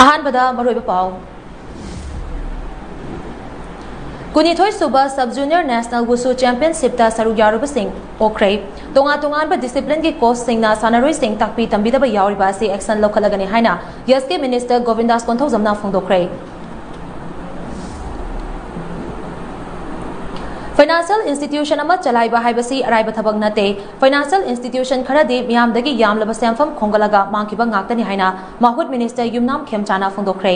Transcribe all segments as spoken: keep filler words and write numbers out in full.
ꯑꯍꯥꯟꯕꯗ ꯃꯔꯨꯑꯣꯏꯕ ꯄꯥꯎ꯫ ꯀꯨꯟꯅꯤꯊꯣꯏ ꯁꯨꯕ Sub Junior National Wushu Championship ꯇ ꯁꯔꯨꯛ ꯌꯥꯔꯨꯕꯁꯤꯡ ꯑꯣꯛꯈ꯭ꯔꯦ꯫ ꯇꯣꯉꯥꯟ ꯇꯣꯉꯥꯟꯕ discipline ꯒꯤ coach ꯁꯤꯡꯅ ꯁꯥꯟꯅꯔꯣꯏꯁꯤꯡ ꯇꯥꯛꯄꯤ ꯇꯝꯕꯤꯗꯕ ꯌꯥꯎꯔꯤꯕ ꯑꯁꯤ action ꯂꯧꯈꯠꯂꯒꯅꯤ ꯍꯥꯏꯅ S K Minister ꯒꯣꯕꯤꯟꯗꯥꯁ ꯀꯣꯟꯊꯧꯖꯝꯅ ꯐꯣꯡꯗꯣꯛꯈ꯭ꯔꯦ꯫ Financial institution ꯑꯃ ꯆꯂꯥꯏꯕ ꯍꯥꯏꯕꯁꯤ ꯑꯔꯥꯏꯕ ꯊꯕꯛ ꯅꯠꯇꯦ꯫ Financial institution ꯈꯔꯗꯤ ꯃꯤꯌꯥꯝꯗꯒꯤ ꯌꯥꯝꯂꯕ ꯁꯦꯟꯐꯝ ꯈꯣꯝꯒꯠꯂꯒ ꯃꯥꯡꯈꯤꯕ ꯉꯥꯛꯇꯅꯤ ꯍꯥꯏꯅ ꯃꯍꯨꯠ Minister ꯌꯨꯝꯅꯥꯝ ꯈꯦꯝꯆꯥꯅ ꯐꯣꯡꯗꯣꯛꯈ꯭ꯔꯦ꯫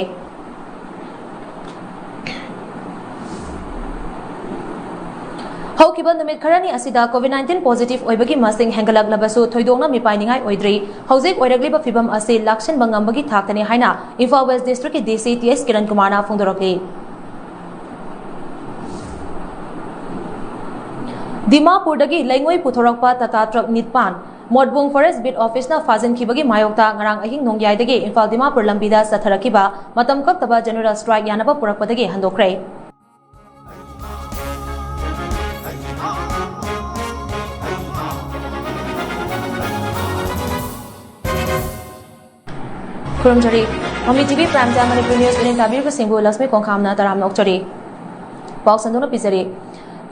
ꯍꯧꯈꯤꯕ ꯅꯨꯃꯤꯠ ꯈꯔꯅꯤ ꯑꯁꯤꯗ COVID nineteen positive ꯑꯣꯏꯕꯒꯤ ꯃꯁꯤꯡ ꯍꯦꯟꯒꯠꯂꯛꯂꯕꯁꯨ ꯊꯣꯏꯗꯣꯛꯅ ꯃꯤꯄꯥꯏꯅꯤꯡꯉꯥꯏ ꯑꯣꯏꯗ꯭ꯔꯤ꯫ ꯍꯧꯖꯤꯛ ꯑꯣꯏꯔꯛꯂꯤꯕ ꯐꯤꯕꯝ ꯑꯁꯤ ꯂꯥꯛꯁꯤꯟꯕ ꯉꯝꯕꯒꯤ ꯊꯥꯛꯇꯅꯤ ꯍꯥꯏꯅ ꯏꯝꯐꯥꯜ West District ꯀꯤ D C T S Kiran ꯀꯨꯃꯥꯔꯅ ꯐꯣꯡꯗꯣꯔꯛꯂꯤ꯫ ꯗꯤꯃꯥꯄꯨꯔꯗꯒꯤ ꯂꯩꯉꯣꯏ ꯄꯨꯊꯣꯔꯛꯄ Tata truck ꯅꯤꯄꯥꯟ ꯃꯣꯠꯕꯨꯡ Forest Beat Office ꯅ ꯐꯥꯖꯤꯟꯈꯤꯕꯒꯤ ꯃꯥꯌꯣꯛꯇ ꯉꯔꯥꯡ ꯑꯍꯤꯡ ꯅꯣꯡꯌꯥꯏꯗꯒꯤ ꯏꯝꯐꯥꯜ ꯗꯤꯃꯥꯄꯨꯔ ꯂꯝꯕꯤꯗ ꯆꯠꯊꯔꯛꯈꯤꯕ ꯃꯇꯝ ꯀꯛꯇꯕ general strike ꯌꯥꯅꯕ ꯄꯨꯔꯛꯄꯗꯒꯤ ꯍꯟꯗꯣꯛꯈ꯭ꯔꯦ꯫ ꯈꯨꯔꯨꯝꯖꯔꯤ꯫ ꯃꯃꯤ T V Prime Time Manipur news ꯎꯅꯤꯡ ꯇꯥꯕꯤꯔꯤꯕꯁꯤꯡꯕꯨ Lakshmi ꯈꯣꯡꯈꯥꯝꯅ ꯇꯔꯥꯝꯅ ꯑꯣꯛꯆꯔꯤ꯫ ꯄꯥꯎ ꯁꯟꯗꯣꯛꯅ ꯄꯤꯖꯔꯤ꯫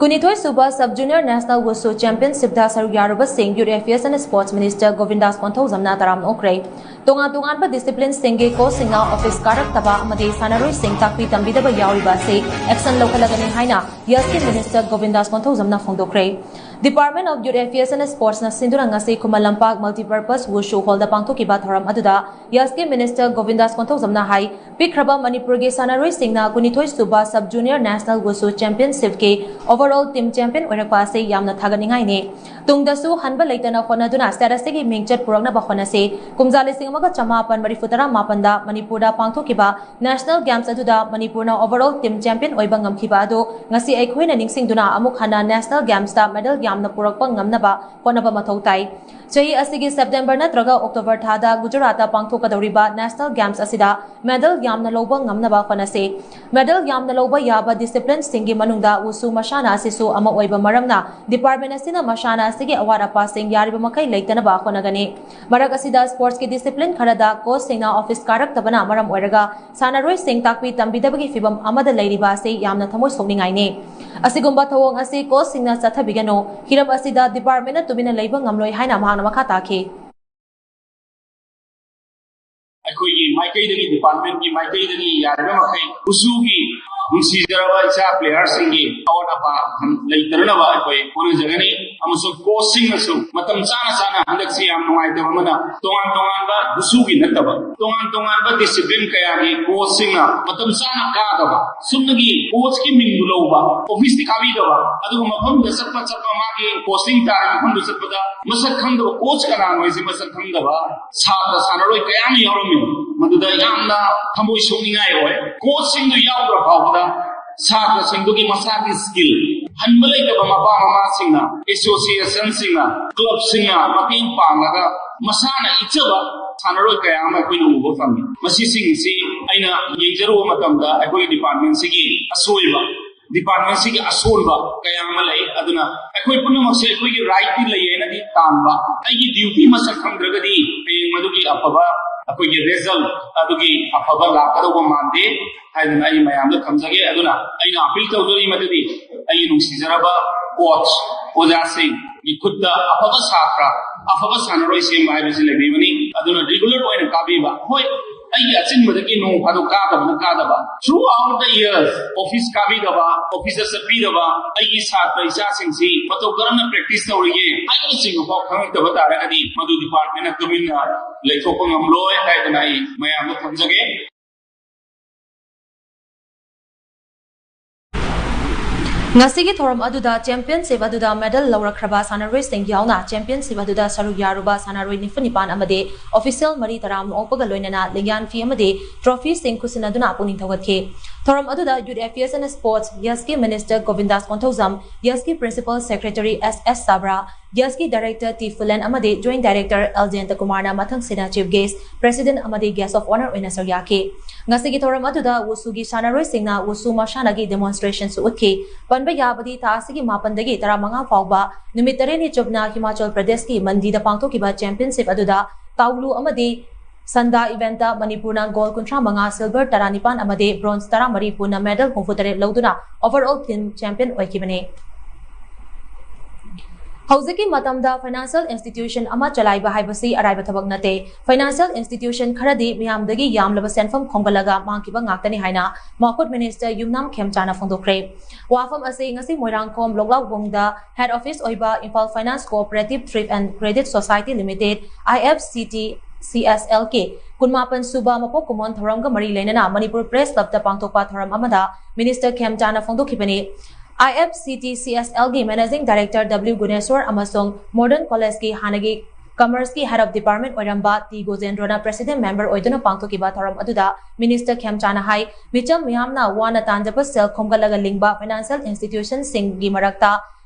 ꯀꯨꯟꯅꯤꯊꯣꯏ ꯁꯨꯕ Sub Junior National Wushu Championship ꯇ ꯁꯔꯨꯛ ꯌꯥꯔꯨꯕꯁꯤꯡ Youth Affairs and Sports Minister ꯒꯣꯕꯤꯟꯗꯥꯁ ꯀꯣꯟꯊꯧꯖꯝꯅ ꯇꯔꯥꯝꯅ ꯑꯣꯛꯈ꯭ꯔꯦ꯫ ꯇꯣꯉꯥꯟ ꯇꯣꯉꯥꯟꯕ discipline ꯁꯤꯡꯒꯤ coach ꯁꯤꯡꯅ office ꯀꯥꯔꯛꯇꯕ ꯑꯃꯗꯤ ꯁꯥꯟꯅꯔꯣꯏꯁꯤꯡ ꯇꯥꯛꯄꯤ ꯇꯝꯕꯤꯗꯕ ꯌꯥꯎꯔꯤꯕ ꯑꯁꯤ action ꯂꯧꯈꯠꯂꯒꯅꯤ ꯍꯥꯏꯅ S K Minister ꯒꯣꯕꯤꯟꯗꯥꯁ ꯀꯣꯟꯊꯧꯖꯝꯅ ꯐꯣꯡꯗꯣꯛꯈ꯭ꯔꯦ꯫ Department of Youth Affairs and Sports ꯅ ꯁꯤꯟꯗꯨꯅ ꯉꯁꯤ Khuman Lampak Multipurpose Wushu Hall ꯗ ꯄꯥꯡꯊꯣꯛꯈꯤꯕ ꯊꯧꯔꯝ ꯑꯗꯨꯗ S K Minister ꯒꯣꯕꯤꯟꯗꯥꯁ ꯀꯣꯟꯊꯧꯖꯝꯅ ꯍꯥꯏ, ꯄꯤꯛꯈ꯭ꯔꯕ ꯃꯅꯤꯄꯨꯔꯒꯤ ꯁꯥꯟꯅꯔꯣꯏꯁꯤꯡꯅ ꯀꯨꯟꯅꯤꯊꯣꯏ ꯁꯨꯕ Sub Junior National Wushu Championship ꯀꯤ overall team champion ꯑꯣꯏꯔꯛꯄ ꯑꯁꯤ ꯌꯥꯝꯅ ꯊꯥꯒꯠꯅꯤꯡꯉꯥꯏꯅꯤ꯫ ꯇꯨꯡꯗꯁꯨ ꯍꯟꯕ ꯂꯩꯇꯅ ꯍꯣꯠꯅꯗꯨꯅ state ꯑꯁꯤꯒꯤ ꯃꯤꯡꯆꯠ ꯄꯨꯔꯛꯅꯕ ꯍꯣꯠꯅꯁꯤ꯫ ꯀꯨꯝꯖꯥ ꯂꯤꯁꯤꯡ ꯑꯃꯒ ꯆꯃꯥꯄꯟ ꯃꯔꯤꯐꯨ ꯇꯔꯥ ꯃꯥꯄꯟꯗ ꯃꯅꯤꯄꯨꯔꯗ ꯄꯥꯡꯊꯣꯛꯈꯤꯕ National Games ꯑꯗꯨꯗ ꯃꯅꯤꯄꯨꯔꯅ overall team champion ꯑꯣꯏꯕ ꯉꯝꯈꯤꯕ ꯑꯗꯨ ꯉꯁꯤ ꯑꯩꯈꯣꯏꯅ ꯅꯤꯡꯁꯤꯡꯗꯨꯅ ꯑꯃꯨꯛ ꯍꯟꯅ National Games ꯇ medal ꯌꯥꯝꯅ ꯄꯨꯔꯛꯄ ꯉꯝꯅꯕ ꯍꯣꯠꯅꯕ ꯃꯊꯧ ꯇꯥꯏ꯫ ꯆꯍꯤ ꯑꯁꯤꯒꯤ ꯁꯦꯞꯇꯦꯝꯕꯔ ꯅꯠꯇ꯭ꯔꯒ ꯑꯣꯛꯇꯣꯕꯔ ꯊꯥꯗ ꯒꯨꯖꯔꯥꯠꯇ ꯄꯥꯡꯊꯣꯛꯀꯗꯧꯔꯤꯕ ꯅꯦꯁꯅꯦꯜ ꯒꯦꯝꯁ ꯑꯁꯤꯗ ꯃꯦꯗꯜ ꯌꯥꯝꯅ ꯂꯧꯕ ꯉꯝꯅꯕ ꯍꯣꯠꯅꯁꯤ꯫ ꯃꯦꯗꯜ ꯌꯥꯝꯅ ꯂꯧꯕ ꯌꯥꯕ ꯗꯤꯁꯤꯄ꯭ꯂꯤꯟꯁꯤꯡꯒꯤ ꯃꯅꯨꯡꯗ ꯋꯨꯁꯨ ꯃꯁꯥꯟꯅ ꯑꯁꯤꯁꯨ ꯑꯃ ꯑꯣꯏꯕ ꯃꯔꯝꯅ ꯗꯤꯄꯥꯔꯠꯃꯦꯟ ꯑꯁꯤꯅ ꯃꯁꯥꯟꯅ ꯑꯁꯤꯒꯤ ꯑꯋꯥꯠ ꯑꯄꯥꯁꯤꯡ ꯌꯥꯔꯤꯕ ꯃꯈꯩ ꯂꯩꯇꯅꯕ ꯍꯣꯠꯅꯒꯅꯤ꯫ ꯃꯔꯛ ꯑꯁꯤꯗ ꯁ꯭ꯄꯣꯔꯠꯁꯀꯤ ꯗꯤꯁꯤꯄ꯭ꯂꯤꯟ ꯈꯔꯗ ꯀꯣꯆꯁꯤꯡꯅ ꯑꯣꯐꯤꯁ ꯀꯥꯔꯛꯇꯕꯅ ꯃꯔꯝ ꯑꯣꯏꯔꯒ ꯁꯥꯟꯅꯔꯣꯏꯁꯤꯡ ꯇꯥꯛꯄꯤ ꯇꯝꯕꯤꯗꯕꯒꯤ ꯐꯤꯚꯝ ꯑꯃꯗ ꯂꯩꯔꯤꯕ ꯑꯁꯤ ꯌꯥꯝꯅ ꯊꯃꯣꯏ ꯁꯣꯛꯅꯤꯡꯉꯥꯏꯅꯤ꯫ ꯑꯁꯤꯒꯨꯝꯕ ꯊꯧꯑꯣꯡ ꯑꯁꯤ ꯀꯣꯆꯁꯤꯡꯅ ꯆꯠꯊꯕꯤꯒꯅꯨ꯫ ꯍꯤꯔꯝ ꯑꯁꯤꯗ ꯗꯤꯄꯥꯔꯠꯃꯦꯟꯅ ꯇꯨꯃꯤꯟꯅ ꯂꯩꯕ ꯉꯝꯂꯣꯏ ꯍꯥꯏꯅ ꯃꯍꯥꯛꯅ ꯃꯈꯥ ꯇꯥꯈꯤ꯫ ꯑꯩꯈꯣꯏꯒꯤ ꯃꯥꯏꯀꯩꯗꯒꯤ, ꯗꯤꯄꯥꯔꯠꯃꯦꯟꯒꯤ ꯃꯥꯏꯀꯩꯗꯒꯤ ꯌꯥꯔꯤꯕ ꯃꯈꯩ ꯋꯨꯁꯨꯒꯤ ꯅꯨꯡꯁꯤꯖꯔꯕ ꯏꯆꯥ ꯄ꯭ꯂꯦꯌꯔꯁꯤꯡꯒꯤ ꯑꯋꯥꯠ ꯑꯄꯥ ꯂꯩꯇꯅꯅꯕ ꯑꯩꯈꯣꯏ ꯍꯣꯠꯅꯖꯒꯅꯤ꯫ ꯑꯃꯁꯨꯡ ꯀꯣꯆꯁꯤꯡꯅꯁꯨ ꯃꯇꯝ ꯆꯥꯅ ꯆꯥꯅ, ꯍꯟꯗꯛꯁꯤ ꯌꯥꯝ ꯅꯨꯡꯉꯥꯏꯇꯕ ꯑꯃꯅ, ꯇꯣꯉꯥꯟ ꯇꯣꯉꯥꯟꯕ ꯋꯨꯁꯨꯒꯤ ꯅꯠꯇꯕ, ꯇꯣꯉꯥꯟ ꯇꯣꯉꯥꯟꯕ ꯗꯤꯁꯤꯄ꯭ꯂꯤꯟ ꯀꯌꯥꯒꯤ ꯀꯣꯆꯁꯤꯡꯅ ꯃꯇꯝ ꯆꯥꯅ ꯀꯥꯗꯕ, ꯆꯨꯝꯅꯒꯤ ꯀꯣꯆꯀꯤ ꯃꯤꯡꯗꯨ ꯂꯧꯕ, ꯑꯣꯐꯤꯁꯇꯤ ꯀꯥꯕꯤꯗꯕ, ꯑꯗꯨꯒ ꯃꯐꯝꯗ ꯆꯠꯄ ꯆꯠꯄ, ꯃꯥꯒꯤ ꯀꯣꯆꯤꯡ ꯇꯥꯔꯤꯕ ꯃꯐꯝꯗꯨ ꯆꯠꯄꯗ ꯃꯁꯛ ꯈꯪꯗꯕ ꯀꯣꯆ ꯀꯅꯥꯅꯣ ꯍꯥꯏꯁꯦ ꯃꯁꯛ ꯈꯪꯗꯕ ꯁꯥꯇ꯭ꯔ ꯁꯥꯟꯅꯔꯣꯏ ꯀꯌꯥ ꯑꯃ ꯌꯥꯎꯔꯝꯃꯤ꯫ ꯃꯗꯨꯗ ꯌꯥꯝꯅ ꯊꯃꯣꯏ ꯁꯣꯛꯅꯤꯡꯉꯥꯏ ꯑꯣꯏ꯫ ꯀꯣꯆꯁꯤꯡꯗꯨ ꯌꯥꯎꯗ꯭ꯔ ꯐꯥꯎꯕꯗ ꯁꯥꯇ꯭ꯔꯁꯤꯡꯗꯨꯒꯤ ꯃꯁꯥꯒꯤ ꯁ꯭ꯀꯤꯜ ꯍꯟꯕ ꯂꯩꯇꯕ ꯃꯄꯥ ꯃꯃꯥꯁꯤꯡꯅ, ꯑꯦꯁꯣꯁꯤꯌꯦꯁꯟꯁꯤꯡꯅ, ꯀ꯭ꯂꯕꯁꯤꯡꯅ ꯃꯇꯦꯡ ꯄꯥꯡꯂꯒ ꯃꯁꯥꯅ ꯏꯠꯆꯕ ꯁꯥꯟꯅꯔꯣꯏ ꯀꯌꯥ ꯑꯃ ꯑꯩꯈꯣꯏꯅ ꯎꯕ ꯐꯪꯉꯤ꯫ ꯃꯁꯤꯁꯤꯡꯁꯤ ꯑꯩꯅ ꯌꯦꯡꯖꯔꯨꯕ ꯃꯇꯝꯗ ꯑꯩꯈꯣꯏꯒꯤ ꯗꯤꯄꯥꯔꯠꯃꯦꯟꯁꯤꯒꯤ ꯑꯁꯣꯏꯕ, ꯗꯤꯄꯥꯔꯠꯃꯦꯟꯁꯤꯒꯤ ꯑꯁꯣꯟꯕ ꯀꯌꯥ ꯑꯃ ꯂꯩ꯫ ꯑꯗꯨꯅ ꯑꯩꯈꯣꯏ ꯄꯨꯝꯅꯃꯛꯁꯦ ꯑꯩꯈꯣꯏꯒꯤ ꯔꯥꯏꯠꯇꯤ ꯂꯩ ꯍꯥꯏꯅꯗꯤ ꯇꯥꯟꯕ, ꯑꯩꯒꯤ ꯗ꯭ꯌꯨꯇꯤ ꯃꯁꯛ ꯈꯪꯗ꯭ꯔꯒꯗꯤ ꯍꯌꯦꯡ ꯃꯗꯨꯒꯤ ꯑꯐꯕ, ꯑꯩꯈꯣꯏꯒꯤ ꯔꯤꯖꯜꯠ ꯑꯗꯨꯒꯤ ꯑꯐꯕ ꯂꯥꯛꯀꯗꯧꯕ ꯃꯥꯟꯗꯦ ꯍꯥꯏꯗꯅ ꯑꯩ ꯃꯌꯥꯝꯗ ꯊꯝꯖꯒꯦ꯫ ꯑꯗꯨꯅ ꯑꯩꯅ ꯑꯄꯤꯜ ꯇꯧꯖꯔꯤ ꯃꯗꯨꯗꯤ ꯑꯩꯒꯤ ꯅꯨꯡꯁꯤꯖꯔꯕ ꯀꯣꯆ, ꯑꯣꯖꯥꯁꯤꯡꯒꯤ ꯈꯨꯠꯇ ꯑꯐꯕ ꯁꯥꯇ꯭ꯔ, ꯑꯐꯕ ꯁꯥꯟꯅꯔꯣꯏ ꯁꯦꯝꯕ ꯍꯥꯏꯕꯁꯤ ꯂꯩꯕꯤꯕꯅꯤ꯫ ꯑꯗꯨꯅ ꯔꯤꯒꯨꯂꯔ ꯑꯣꯏꯅ ꯀꯥꯕꯤꯕ, ꯍꯣꯏ, ꯑꯩꯒꯤ ꯑꯆꯤꯟꯕꯗꯒꯤ ꯅꯣꯡ ꯐꯥꯗꯣꯛ ꯀꯥꯗꯕꯅ ꯀꯥꯗꯕ, throughout the years ꯑꯣꯐꯤꯁ ꯀꯥꯕꯤꯗꯕ, ꯑꯣꯐꯤꯁꯇ ꯆꯠꯄꯤꯗꯕ ꯑꯩꯒꯤ ꯁꯥꯇ꯭ꯔ ꯏꯆꯥꯁꯤꯡꯁꯤ ꯃꯇꯧ ꯀꯔꯝꯅ ꯄ꯭ꯔꯦꯛꯇꯤꯁ ꯇꯧꯔꯤꯒꯦ ꯍꯥꯏꯕꯅꯆꯤꯡꯕ ꯐꯥꯎ ꯈꯪꯉꯛꯇꯕ ꯇꯥꯔꯒꯗꯤ ꯃꯗꯨ ꯗꯤꯄꯥꯔꯠꯃꯦꯟꯅ ꯇꯨꯃꯤꯟꯅ ꯂꯩꯊꯣꯛꯄ ꯉꯝꯂꯣꯏ ꯍꯥꯏꯗꯅ ꯑꯩ ꯃꯌꯥꯝꯗ ꯊꯝꯖꯒꯦ꯫ ꯉꯁꯤꯒꯤ ꯊꯧꯔꯝ ꯑꯗꯨꯗ ꯆꯦꯝꯄꯤꯌꯟꯁꯤꯞ ꯑꯗꯨꯗ ꯃꯦꯗꯜ ꯂꯧꯔꯛꯈ꯭ꯔꯕ ꯁꯥꯟꯅꯔꯣꯏꯁꯤꯡ ꯌꯥꯎꯅ ꯆꯦꯝꯄꯤꯌꯟꯁꯤꯞ ꯑꯗꯨꯗ ꯁꯔꯨꯛ ꯌꯥꯔꯨꯕ ꯁꯥꯟꯅꯔꯣꯏ ꯅꯤꯐꯨ ꯅꯤꯄꯥꯟ ꯑꯃꯗꯤ ꯑꯣꯐꯤꯁꯤꯌꯦꯜ ꯃꯔꯤ ꯇꯔꯥ ꯑꯃ ꯑꯣꯛꯄꯒ ꯂꯣꯏꯅꯅ ꯂꯤꯡꯌꯥꯟ ꯐꯤ ꯑꯃꯗꯤ ꯇ꯭ꯔꯣꯐꯤꯁꯤꯡ ꯈꯨꯠꯁꯤꯟꯅꯗꯨꯅ ꯄꯨꯛꯅꯤꯡ ꯊꯧꯒꯠꯈꯤ꯫ ꯊꯧꯔꯝ ꯑꯗꯨꯗ Youth Affairs and Sports, ꯌꯁꯀꯤ Minister ꯒꯣꯕꯤꯟꯗꯥꯁ Konthoujam, ꯌꯁꯀꯤ Principal Secretary S S ꯁꯥꯕ꯭ꯔꯥ, ꯌꯁꯀꯤ Director ꯇꯤ ꯐꯨꯂꯦꯟ ꯑꯃꯗꯤ Joint Director ꯑꯦꯜ ꯖꯌꯟꯇ ꯀꯨꯃꯥꯔꯅ ꯃꯊꯪꯁꯤꯅ Chief Guest, President ꯑꯃꯗꯤ Guest of Honour ꯑꯣꯏꯅ ꯁꯔꯨꯛ ꯌꯥꯈꯤ꯫ ꯉꯁꯤꯒꯤ ꯊꯧꯔꯝ ꯑꯗꯨꯗ ꯋꯨꯁꯨꯒꯤ ꯁꯥꯟꯅꯔꯣꯏꯁꯤꯡꯅ ꯋꯨꯁꯨ ꯃꯁꯥꯟꯅꯒꯤ demonstrationꯁꯨ ꯎꯠꯈꯤ꯫ ꯄꯟꯕ ꯌꯥꯕꯗꯤ ꯊꯥ ꯑꯁꯤꯒꯤ ꯃꯥꯄꯟꯗꯒꯤ ꯇꯔꯥꯃꯉꯥ ꯐꯥꯎꯕ ꯅꯨꯃꯤꯠ ꯇꯔꯦꯠꯅꯤ ꯆꯨꯞꯅ ꯍꯤꯃꯥꯆꯜ ꯄ꯭ꯔꯗꯦꯁꯀꯤ ꯃꯟꯗꯤꯗ ꯄꯥꯡꯊꯣꯛꯈꯤꯕ Championship ꯑꯗꯨꯗ ꯇꯥꯎꯂꯨ ꯑꯃꯗꯤ ꯁꯟꯗꯥ eventꯇ ꯃꯅꯤꯄꯨꯔꯅ gold ꯀꯨꯟꯊ꯭ꯔꯥ ꯃꯉꯥ, silver ꯇꯔꯥꯅꯤꯄꯥꯟ ꯑꯃꯗꯤ bronze ꯇꯔꯥꯃꯔꯤ ꯄꯨꯟꯅ medal ꯍꯨꯝꯐꯨꯇꯔꯦꯠ ꯂꯧꯗꯨꯅ overall team champion ꯑꯣꯏꯈꯤꯕꯅꯤ꯫ ꯍꯧꯖꯤꯛꯀꯤ ꯃꯇꯝꯗ financial institution ꯑꯃ ꯆꯂꯥꯏꯕ ꯍꯥꯏꯕꯁꯤ ꯑꯔꯥꯏꯕ ꯊꯕꯛ ꯅꯠꯇꯦ꯫ Financial institution ꯈꯔꯗꯤ ꯃꯤꯌꯥꯝꯗꯒꯤ ꯌꯥꯝꯂꯕ ꯁꯦꯟꯐꯝ ꯈꯣꯝꯒꯠꯂꯒ ꯃꯥꯡꯈꯤꯕ ꯉꯥꯛꯇꯅꯤ ꯍꯥꯏꯅ ꯃꯈꯨꯠ Minister ꯌꯨꯝꯅꯥꯝ ꯈꯦꯝꯆꯥꯅ ꯐꯣꯡꯗꯣꯛꯈ꯭ꯔꯦ꯫ ꯋꯥꯐꯝ ꯑꯁꯤ ꯉꯁꯤ ꯃꯣꯏꯔꯥꯡꯈꯣꯝ ꯂꯣꯛꯂꯥꯎꯕꯨꯡꯗ head office ꯑꯣꯏꯕ Imphal Finance Cooperative Thrift and Credit Society Limited, I F C T C S L ꯀꯤ ꯀꯨꯟꯃꯥꯄꯟ ꯁꯨꯕ ꯃꯄꯣꯛ ꯀꯨꯝꯑꯣꯟ ꯊꯧꯔꯝꯒ ꯃꯔꯤ ꯂꯩꯅꯅ ꯃꯅꯤꯄꯨꯔ Press Clubꯇ ꯄꯥꯡꯊꯣꯛꯄ ꯊꯧꯔꯝ ꯑꯃꯗ Minister ꯈꯦꯝꯆꯥꯅ ꯐꯣꯡꯗꯣꯛꯈꯤꯕꯅꯤ꯫ I F C T C S L ꯒꯤ Managing Director W ꯒꯨꯅꯦꯁꯣꯔ ꯑꯃꯁꯨꯡ Modern Collegeꯀꯤ ꯍꯥꯟꯅꯒꯤ Commerceꯀꯤ Head of Department ꯑꯣꯏꯔꯝꯕ ꯇꯤ ꯒꯣꯖꯦꯟꯗ꯭ꯔꯣꯅ President Member ꯑꯣꯏꯗꯨꯅ ꯄꯥꯡꯊꯣꯛꯈꯤꯕ ꯊꯧꯔꯝ ꯑꯗꯨꯗ Minister ꯈꯦꯝꯆꯥꯅ ꯍꯥꯏ, ꯃꯤꯆꯝ ꯃꯤꯌꯥꯝꯅ ꯋꯥꯅ ꯇꯥꯟꯖꯕ ꯁꯦꯜ ꯈꯣꯝꯒꯠꯂꯒ ꯂꯤꯡꯕ financial institutionꯁꯤꯡꯒꯤ ꯃꯔꯛꯇ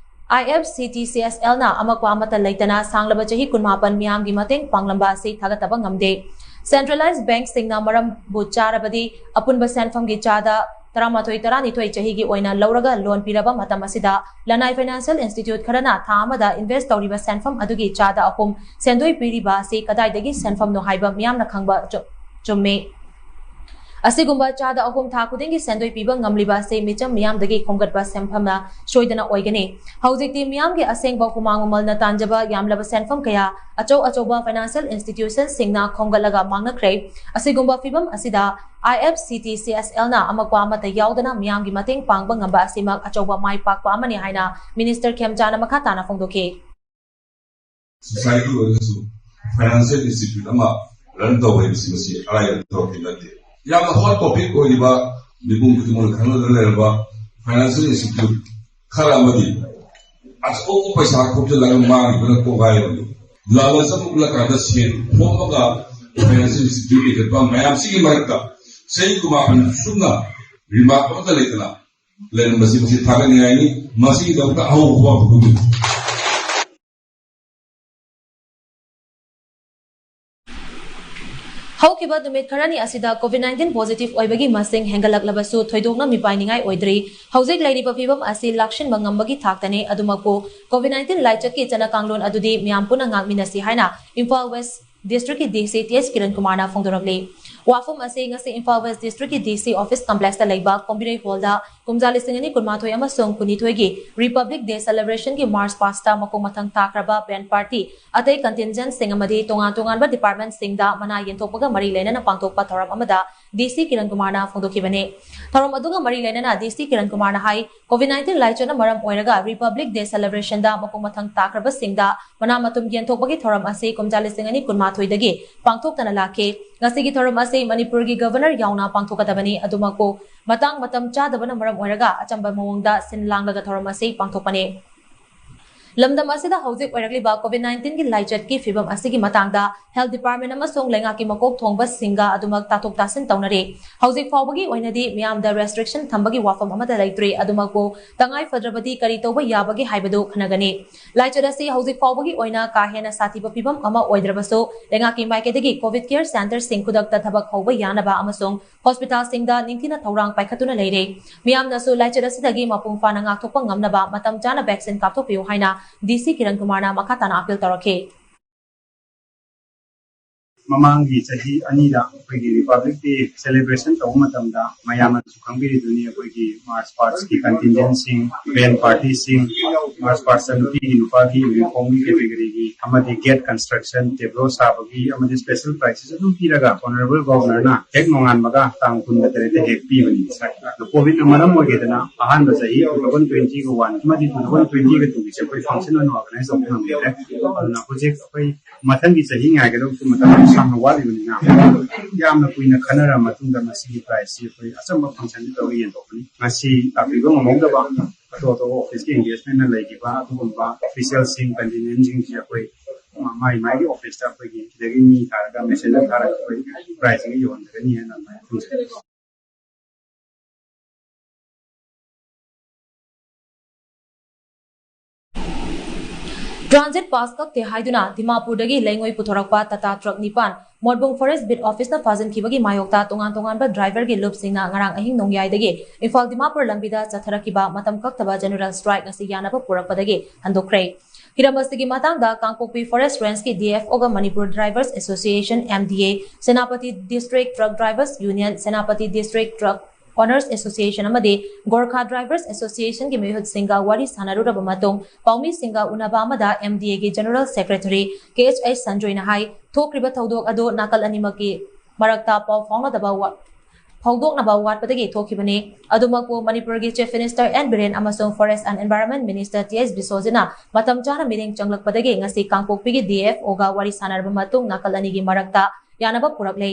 I F C T C S L ꯅ ꯑꯃꯛꯄ ꯑꯃꯠꯇ ꯂꯩꯇꯅ ꯁꯥꯡꯂꯕ ꯆꯍꯤ ꯀꯨꯟꯃꯥꯄꯟ ꯃꯤꯌꯥꯝꯒꯤ ꯃꯇꯦꯡ ꯄꯥꯡꯂꯝꯕ ꯑꯁꯤ ꯊꯥꯒꯠꯇꯕ ꯉꯝꯗꯦ꯫ Centralized bankꯁꯤꯡꯅ ꯃꯔꯝꯕꯨ ꯆꯥꯔꯕꯗꯤ ꯑꯄꯨꯟꯕ ꯁꯦꯟꯐꯝꯒꯤ ꯆꯥꯗ ꯇꯔꯥꯃꯥꯊꯣꯏ, ꯇꯔꯥꯅꯤꯊꯣꯏ ꯆꯍꯤꯒꯤ ꯑꯣꯏꯅ ꯂꯧꯔꯒ loan ꯄꯤꯔꯕ ꯃꯇꯝ ꯑꯁꯤꯗ ꯂꯅꯥꯏ financial institute ꯈꯔꯅ ꯊꯥ ꯑꯃꯗ invest ꯇꯧꯔꯤꯕ ꯁꯦꯟꯐꯝ ꯑꯗꯨꯒꯤ ꯆꯥꯗ ꯑꯍꯨꯝ ꯁꯦꯟꯗꯣꯏ ꯄꯤꯔꯤꯕ ꯑꯁꯤ ꯀꯗꯥꯏꯗꯒꯤ ꯁꯦꯟꯐꯝꯅꯣ ꯍꯥꯏꯕ ꯃꯤꯌꯥꯝꯅ ꯈꯪꯕ ꯆꯨ-, ꯆꯨꯝꯃꯤ꯫ ꯑꯁꯤꯒꯨꯝꯕ ꯆꯥꯗ ꯑꯍꯨꯝ ꯊꯥ ꯈꯨꯗꯤꯡꯒꯤ ꯁꯦꯟꯗꯣꯏ ꯄꯤꯕ ꯉꯝꯂꯤꯕ ꯑꯁꯤ ꯃꯤꯆꯝ ꯃꯤꯌꯥꯝꯗꯒꯤ ꯈꯣꯝꯒꯠꯄ ꯁꯦꯟꯐꯝꯅ ꯁꯣꯏꯗꯅ ꯑꯣꯏꯒꯅꯤ꯫ ꯍꯧꯖꯤꯛꯇꯤ ꯃꯤꯌꯥꯝꯒꯤ ꯑꯁꯦꯡꯕ ꯍꯨꯃꯥꯡ ꯃꯃꯜꯅ ꯇꯥꯟꯖꯕ ꯌꯥꯝꯂꯕ ꯁꯦꯟꯐꯝ ꯀꯌꯥ ꯑꯆꯧ ꯑꯆꯧꯕ financial institutionꯁꯤꯡꯅ ꯈꯣꯝꯒꯠꯂꯒ ꯃꯥꯡꯅꯈ꯭ꯔꯦ꯫ ꯑꯁꯤꯒꯨꯝꯕ ꯐꯤꯚꯝ ꯑꯁꯤꯗ I F C T C S L ꯅ ꯑꯃꯛꯄ ꯑꯃꯠꯇ ꯌꯥꯎꯗꯅ ꯃꯤꯌꯥꯝꯒꯤ ꯃꯇꯦꯡ ꯄꯥꯡꯕ ꯉꯝꯕ ꯑꯁꯤꯃꯛ ꯑꯆꯧꯕ ꯃꯥꯏ ꯄꯥꯛꯄ ꯑꯃꯅꯤ ꯍꯥꯏꯅ Minister ꯈꯦꯝꯆꯥꯅ ꯃꯈꯥ ꯇꯥꯅ ꯐꯣꯡꯗꯣꯛꯈꯤ꯫ Society ꯑꯣꯏꯔꯒꯁꯨ financial institute ꯑꯃ run ꯇꯧꯕ ꯍꯥꯏꯕꯁꯤ ꯃꯁꯤ ꯑꯔꯥꯏꯕ ꯊꯕꯛꯇꯤ ꯅꯠꯇꯦ꯫ ꯌꯥꯝꯅ hot topic ꯑꯣꯏꯔꯤꯕ, ꯃꯤꯄꯨꯝ ꯈꯨꯗꯤꯡꯃꯛꯅ ꯈꯪꯅꯗꯨꯅ ꯂꯩꯔꯕ financial institute ꯈꯔ ꯑꯃꯗꯤ ꯑꯆꯧꯕ ꯄꯩꯁꯥ ꯈꯣꯝꯖꯤꯜꯂꯒ ꯃꯥꯡꯈꯤꯕꯅ ꯀꯣꯡꯒꯥꯏ ꯑꯃꯅꯤ꯫ ꯂꯥꯂꯆ ꯑꯃ ꯎꯠꯂꯀꯥꯟꯗ ꯁꯦꯟ ꯈꯣꯝꯃꯒ financial institute ꯂꯤꯡꯈꯠꯄ ꯃꯌꯥꯝꯁꯤꯒꯤ ꯃꯔꯛꯇ ꯆꯍꯤ ꯀꯨꯟꯃꯥꯄꯟ ꯁꯨꯞꯅ ꯔꯤꯃꯥꯔꯛ ꯑꯃꯠꯇ ꯂꯩꯇꯅ ꯂꯩꯔꯝꯕꯁꯤ ꯃꯁꯤ ꯊꯥꯒꯠꯅꯤꯡꯉꯥꯏꯅꯤ꯫ ꯃꯁꯤꯒꯤꯗꯃꯛꯇ ꯑꯍꯧꯕ ꯈꯨꯕꯥꯛ ꯈꯨꯕꯤꯌꯨ꯫ ꯍꯧꯈꯤꯕ ꯅꯨꯃꯤꯠ ꯈꯔꯅꯤ ꯑꯁꯤꯗ COVID nineteen positive ꯑꯣꯏꯕꯒꯤ ꯃꯁꯤꯡ ꯍꯦꯟꯒꯠꯂꯛꯂꯕꯁꯨ ꯊꯣꯏꯗꯣꯛꯅ ꯃꯤꯄꯥꯏꯅꯤꯡꯉꯥꯏ ꯑꯣꯏꯗ꯭ꯔꯤ꯫ ꯍꯧꯖꯤꯛ ꯂꯩꯔꯤꯕ ꯐꯤꯕꯝ ꯑꯁꯤ ꯂꯥꯛꯁꯤꯟꯕ ꯉꯝꯕꯒꯤ ꯊꯥꯛꯇꯅꯤ꯫ ꯑꯗꯨꯃꯛꯄꯨ COVID nineteen ꯂꯥꯏꯆꯠꯀꯤ ꯆꯠꯅ ꯀꯥꯡꯂꯣꯟ ꯑꯗꯨꯗꯤ ꯃꯤꯌꯥꯝ ꯄꯨꯟꯅ ꯉꯥꯛꯃꯤꯟꯅꯁꯤ ꯍꯥꯏꯅ ꯏꯝꯐꯥꯜ ꯋꯦꯁ ꯗꯤꯁꯇ꯭ꯔꯤꯛꯀꯤ DC ꯇꯤ ꯑꯦꯁ ꯀꯤꯔꯟ ꯀꯨꯃꯥꯔꯅ ꯐꯣꯡꯗꯣꯔꯛꯂꯤ꯫ ꯋꯥꯐꯝ ꯑꯁꯤ ꯉꯁꯤ ꯏꯝꯐꯥꯜ ꯋꯦꯁ ꯗꯤꯁꯇ꯭ꯔꯤꯛꯀꯤ DC office complexꯇ ꯂꯩꯕ ꯀꯣꯝꯕꯤꯔꯩ ꯍꯣꯜꯗ ꯀꯨꯝꯖꯥ ꯂꯤꯁꯤꯡ ꯑꯅꯤ ꯀꯨꯟꯃꯥꯊꯣꯏ ꯑꯃꯁꯨꯡ ꯀꯨꯟꯅꯤꯊꯣꯏꯒꯤ Republic Day celebrationꯒꯤ march pastꯇ ꯃꯈꯣꯡ ꯃꯊꯪ ꯇꯥꯈ꯭ꯔꯕ band party, ꯑꯇꯩ contingentꯁꯤꯡ ꯑꯃꯗꯤ ꯇꯣꯉꯥꯟ ꯇꯣꯉꯥꯟꯕ departmentꯁꯤꯡꯗ ꯃꯅꯥ ꯌꯦꯟꯊꯣꯛꯄꯒ ꯃꯔꯤ ꯂꯩꯅꯅ ꯄꯥꯡꯊꯣꯛꯄ ꯊꯧꯔꯝ ꯑꯃꯗ DC ꯀꯤꯔꯟ ꯀꯨꯃꯥꯔꯅ ꯐꯣꯡꯗꯣꯛꯈꯤꯕꯅꯤ꯫ ꯊꯧꯔꯝ ꯑꯗꯨꯒ ꯃꯔꯤ ꯂꯩꯅꯅ DC ꯀꯤꯔꯟ ꯀꯨꯃꯥꯔꯅ ꯍꯥꯏ, COVID nineteen ꯂꯥꯏꯆꯠꯅ ꯃꯔꯝ ꯑꯣꯏꯔꯒ Republic Day celebrationꯗ ꯃꯈꯣꯡ ꯃꯊꯪ ꯇꯥꯈ꯭ꯔꯕꯁꯤꯡꯗ ꯃꯅꯥ ꯃꯊꯨꯝ ꯌꯦꯟꯊꯣꯛꯄꯒꯤ ꯊꯧꯔꯝ ꯑꯁꯤ ꯀꯨꯝꯖꯥ ꯂꯤꯁꯤꯡ ꯑꯅꯤ ꯀꯨꯟꯃꯥꯊꯣꯏꯗꯒꯤ ꯄꯥꯡꯊꯣꯛꯇꯅ ꯂꯥꯛꯈꯤ꯫ ꯉꯁꯤꯒꯤ ꯊꯧꯔꯝ ꯑꯁꯤ ꯃꯅꯤꯄꯨꯔꯒꯤ Governor ꯌꯥꯎꯅ ꯄꯥꯡꯊꯣꯛꯀꯗꯕꯅꯤ꯫ ꯑꯗꯨꯃꯛꯄꯨ ꯃꯇꯥꯡ ꯃꯇꯝ ꯆꯥꯗꯕꯅ ꯃꯔꯝ ꯑꯣꯏꯔꯒ ꯑꯆꯝꯕ ꯃꯑꯣꯡꯗ ꯁꯤꯟ ꯂꯥꯡꯂꯒ ꯊꯧꯔꯝ ꯑꯁꯤ ꯄꯥꯡꯊꯣꯛꯄꯅꯤ꯫ ꯂꯝꯗꯝ ꯑꯁꯤꯗ ꯍꯧꯖꯤꯛ ꯑꯣꯏꯔꯛꯂꯤꯕ COVID nineteenꯒꯤ ꯂꯥꯏꯆꯠꯀꯤ ꯐꯤꯕꯝ ꯑꯁꯤꯒꯤ ꯃꯇꯥꯡꯗ Health Department ꯑꯃꯁꯨꯡ ꯂꯩꯉꯥꯛꯀꯤ ꯃꯀꯣꯛ ꯊꯣꯡꯕꯁꯤꯡꯒ ꯑꯗꯨꯃꯛ ꯇꯥꯊꯣꯛ ꯇꯥꯁꯤꯟ ꯇꯧꯅꯔꯤ꯫ ꯍꯧꯖꯤꯛ ꯐꯥꯎꯕꯒꯤ ꯑꯣꯏꯅꯗꯤ ꯃꯤꯌꯥꯝꯗ restriction ꯊꯝꯕꯒꯤ ꯋꯥꯐꯝ ꯑꯃꯠꯇ ꯂꯩꯇ꯭ꯔꯤ꯫ ꯑꯗꯨꯃꯛꯄꯨ ꯇꯉꯥꯏ ꯐꯗ꯭ꯔꯕꯗꯤ ꯀꯔꯤ ꯇꯧꯕ ꯌꯥꯕꯒꯦ ꯍꯥꯏꯕꯗꯨ ꯈꯟꯅꯒꯅꯤ꯫ ꯂꯥꯏꯆꯠ ꯑꯁꯤ ꯍꯧꯖꯤꯛ ꯐꯥꯎꯕꯒꯤ ꯑꯣꯏꯅ ꯀꯥ ꯍꯦꯟꯅ ꯁꯥꯊꯤꯕ ꯐꯤꯕꯝ ꯑꯃ ꯑꯣꯏꯗ꯭ꯔꯕꯁꯨ, ꯂꯩꯉꯥꯛꯀꯤ ꯃꯥꯏꯀꯩꯗꯒꯤ COVID care centreꯁꯤꯡ ꯈꯨꯗꯛꯇ ꯊꯕꯛ ꯍꯧꯕ ꯌꯥꯅꯕ ꯑꯃꯁꯨꯡ hospitalꯁꯤꯡꯗ ꯅꯤꯡꯊꯤꯅ ꯊꯧꯔꯥꯡ ꯄꯥꯏꯈꯠꯇꯨꯅ ꯂꯩꯔꯦ꯫ ꯃꯤꯌꯥꯝꯅꯁꯨ ꯂꯥꯏꯆꯠ ꯑꯁꯤꯗꯒꯤ ꯃꯄꯨꯡ ꯐꯥꯅ ꯉꯥꯛꯊꯣꯛꯄ ꯉꯝꯅꯕ ꯃꯇꯝ ꯆꯥꯅ vaccine ꯀꯥꯞꯊꯣꯛꯄꯤꯌꯨ ꯍꯥꯏꯅ DC ꯀꯤꯔꯟ ꯀꯨꯃꯥꯔꯅ ꯃꯈꯥ ꯇꯥꯅ appeal ꯇꯧꯔꯛꯈꯤ꯫ ꯃꯃꯥꯡꯒꯤ ꯆꯍꯤ ꯑꯅꯤꯗ ꯑꯩꯈꯣꯏꯒꯤ Republic Day celebration ꯇꯧꯕ ꯃꯇꯝꯗ ꯃꯌꯥꯝꯅꯁꯨ ꯈꯪꯕꯤꯔꯤꯗꯨꯅꯤ, ꯑꯩꯈꯣꯏꯒꯤ march pastꯀꯤ contingentꯁꯤꯡ, band partyꯁꯤꯡ, march pastꯇ ꯅꯨꯄꯤꯒꯤ ꯅꯨꯄꯥꯒꯤ uniformꯒꯤ categoryꯒꯤ ꯑꯃꯗꯤ gate construction, tableau ꯁꯥꯕꯒꯤ ꯑꯃꯗꯤ special prizeꯁꯨ ꯑꯗꯨꯝ ꯄꯤꯔꯒ Honourable Governorꯅ ꯍꯦꯛ ꯅꯣꯡꯉꯥꯟꯕꯒ ꯇꯥꯡ ꯀꯨꯟꯒ ꯇꯔꯦꯠꯇ ꯍꯦꯛ ꯄꯤꯕꯅꯤ꯫ ꯁꯥꯔ, ꯑꯗꯣ COVIDꯅ ꯃꯔꯝ ꯑꯣꯏꯒꯦꯗꯅ ꯑꯍꯥꯟꯕ ꯆꯍꯤ two thousand twentyꯒ one ꯑꯃꯗꯤ two thousand twentyꯒ twoꯒꯤꯁꯦ ꯑꯩꯈꯣꯏ function ꯑꯣꯏꯅ organize ꯇꯧꯕ ꯉꯝꯈꯤꯗ꯭ꯔꯦ꯫ ꯑꯗꯨꯅ ꯍꯧꯖꯤꯛ ꯑꯩꯈꯣꯏ ꯃꯊꯪꯒꯤ ꯆꯍꯤ ꯉꯥꯏꯒꯗꯕꯁꯨ ꯃꯇꯝ ꯁꯥꯡꯅ ꯋꯥꯠꯂꯤꯕꯅꯤꯅ, ꯌꯥꯝꯅ ꯀꯨꯏꯅ ꯈꯟꯅꯔꯕ ꯃꯇꯨꯡꯗ ꯃꯁꯤꯒꯤ prizeꯁꯤ ꯑꯩꯈꯣꯏ ꯑꯆꯝꯕ functionꯗ ꯇꯧꯔꯒ ꯌꯦꯟꯊꯣꯛꯄꯅꯤ꯫ ꯉꯁꯤ ꯂꯥꯛꯄꯤꯕ ꯉꯝꯍꯧꯗꯕ ꯑꯇꯣꯞ ꯑꯇꯣꯞꯄ officeꯀꯤ engagementꯅ ꯂꯩꯈꯤꯕ ꯑꯗꯨꯒꯨꯝꯕ officialꯁꯤꯡ, contingentꯁꯤꯡꯁꯤ ꯑꯩꯈꯣꯏ ꯃꯥꯏ ꯃꯥꯏꯒꯤ officeꯇ ꯑꯩꯈꯣꯏꯒꯤ ꯁꯤꯗꯒꯤ ꯃꯤ ꯊꯥꯔꯒ, messenger ꯊꯥꯔꯒ ꯑꯩꯈꯣꯏ prizeꯁꯤꯡ ꯌꯧꯍꯟꯒꯅꯤ ꯍꯥꯏꯅ ꯑꯗꯨꯃꯥꯏꯅ ꯊꯝꯖꯒꯦ꯫ ꯇ꯭ꯔꯥꯟꯖꯤꯠ ꯄꯥꯁ ꯀꯛꯇꯦ ꯍꯥꯏꯗꯨꯅ ꯗꯤꯃꯥꯄꯨꯔꯗꯒꯤ ꯂꯩꯉꯣꯏ ꯄꯨꯊꯣꯔꯛꯄ ꯇꯥꯇꯥ ꯇ꯭ꯔꯛ ꯅꯤꯄꯥꯟ ꯃꯣꯠꯕꯨꯡ ꯐꯣꯔꯦꯁ ꯕꯤꯠ ꯑꯣꯐꯤꯁꯇ ꯐꯥꯖꯤꯟꯈꯤꯕꯒꯤ ꯃꯥꯌꯣꯛꯇ ꯇꯣꯉꯥꯟ ꯇꯣꯉꯥꯟꯕ ꯗ꯭ꯔꯥꯏꯚꯔꯒꯤ ꯂꯨꯞꯁꯤꯡꯅ ꯉꯔꯥꯡ ꯑꯍꯤꯡ ꯅꯣꯡꯌꯥꯏꯗꯒꯤ ꯏꯝꯐꯥꯜ ꯗꯤꯃꯥꯄꯨꯔ ꯂꯝꯕꯤꯗ ꯆꯠꯊꯔꯛꯈꯤꯕ ꯃꯇꯝ ꯀꯛꯇꯕ ꯖꯦꯅꯔꯦꯜ ꯁ꯭ꯇ꯭ꯔꯥꯏꯛ ꯑꯁꯤ ꯌꯥꯅꯕ ꯄꯨꯔꯛꯄꯗꯒꯤ ꯍꯟꯗꯣꯛꯈ꯭ꯔꯦ꯫ ꯍꯤꯔꯝ ꯑꯁꯤꯒꯤ ꯃꯇꯥꯡꯗ ꯀꯥꯡꯄꯣꯛꯄꯤ ꯐꯣꯔꯦꯁ ꯔꯦꯟꯖꯀꯤ ꯗꯤ ꯑꯦꯐ ꯑꯣꯒ Manipur drivers association, M D A, Senapati district truck drivers union, Senapati district truck owners association ꯑꯃꯗꯤ ꯒꯣꯔꯈꯥ ꯗ꯭ꯔꯥꯏꯚꯔꯁ ꯑꯦꯁꯣꯁꯤꯌꯦꯁꯟꯒꯤ ꯃꯤꯍꯨꯠꯁꯤꯡꯒ ꯋꯥꯔꯤ ꯁꯥꯟꯅꯔꯨꯔꯕ ꯃꯇꯨꯡ ꯄꯥꯎꯃꯤꯁꯤꯡꯒ ꯎꯅꯕ ꯑꯃꯗ ꯑꯦꯝ ꯗꯤ ꯑꯦꯒꯤ ꯖꯦꯅꯔꯦꯜ ꯁꯦꯀ꯭ꯔꯦꯇꯔꯤ ꯀꯦ ꯑꯩꯆ ꯑꯩꯆ ꯁꯟꯖꯣꯏꯅ ꯍꯥꯏ, ꯊꯣꯛꯈ꯭ꯔꯤꯕ ꯊꯧꯗꯣꯛ ꯑꯗꯨ ꯅꯥꯀꯜ ꯑꯅꯤꯃꯛꯀꯤ ꯃꯔꯛꯇ ꯄꯥꯎ ꯐꯥꯎꯅꯗꯕ ꯋꯥ-, ꯐꯥꯎꯗꯣꯛꯅꯕ ꯋꯥꯠꯄꯗꯒꯤ ꯊꯣꯛꯈꯤꯕꯅꯤ꯫ ꯑꯗꯨꯃꯛꯄꯨ ꯃꯅꯤꯄꯨꯔꯒꯤ ꯆꯤꯐ ꯃꯤꯅꯤꯁꯇꯔ ꯑꯦꯟ ꯕꯤꯔꯦꯟ ꯑꯃꯁꯨꯡ forest and environment minister T H ꯕꯤꯁꯣꯖꯤꯅ ꯃꯇꯝ ꯆꯥꯅ ꯃꯤꯠꯌꯦꯡ ꯆꯪꯂꯛꯄꯗꯒꯤ ꯉꯁꯤ ꯀꯥꯡꯄꯣꯛꯄꯤꯒꯤ ꯗꯤ ꯑꯦꯐ ꯑꯣꯒ ꯋꯥꯔꯤ ꯁꯥꯟꯅꯔꯕ ꯃꯇꯨꯡ ꯅꯥꯀꯜ ꯑꯅꯤꯒꯤ ꯃꯔꯛꯇ ꯌꯥꯅꯕ ꯄꯨꯔꯛꯂꯦ꯫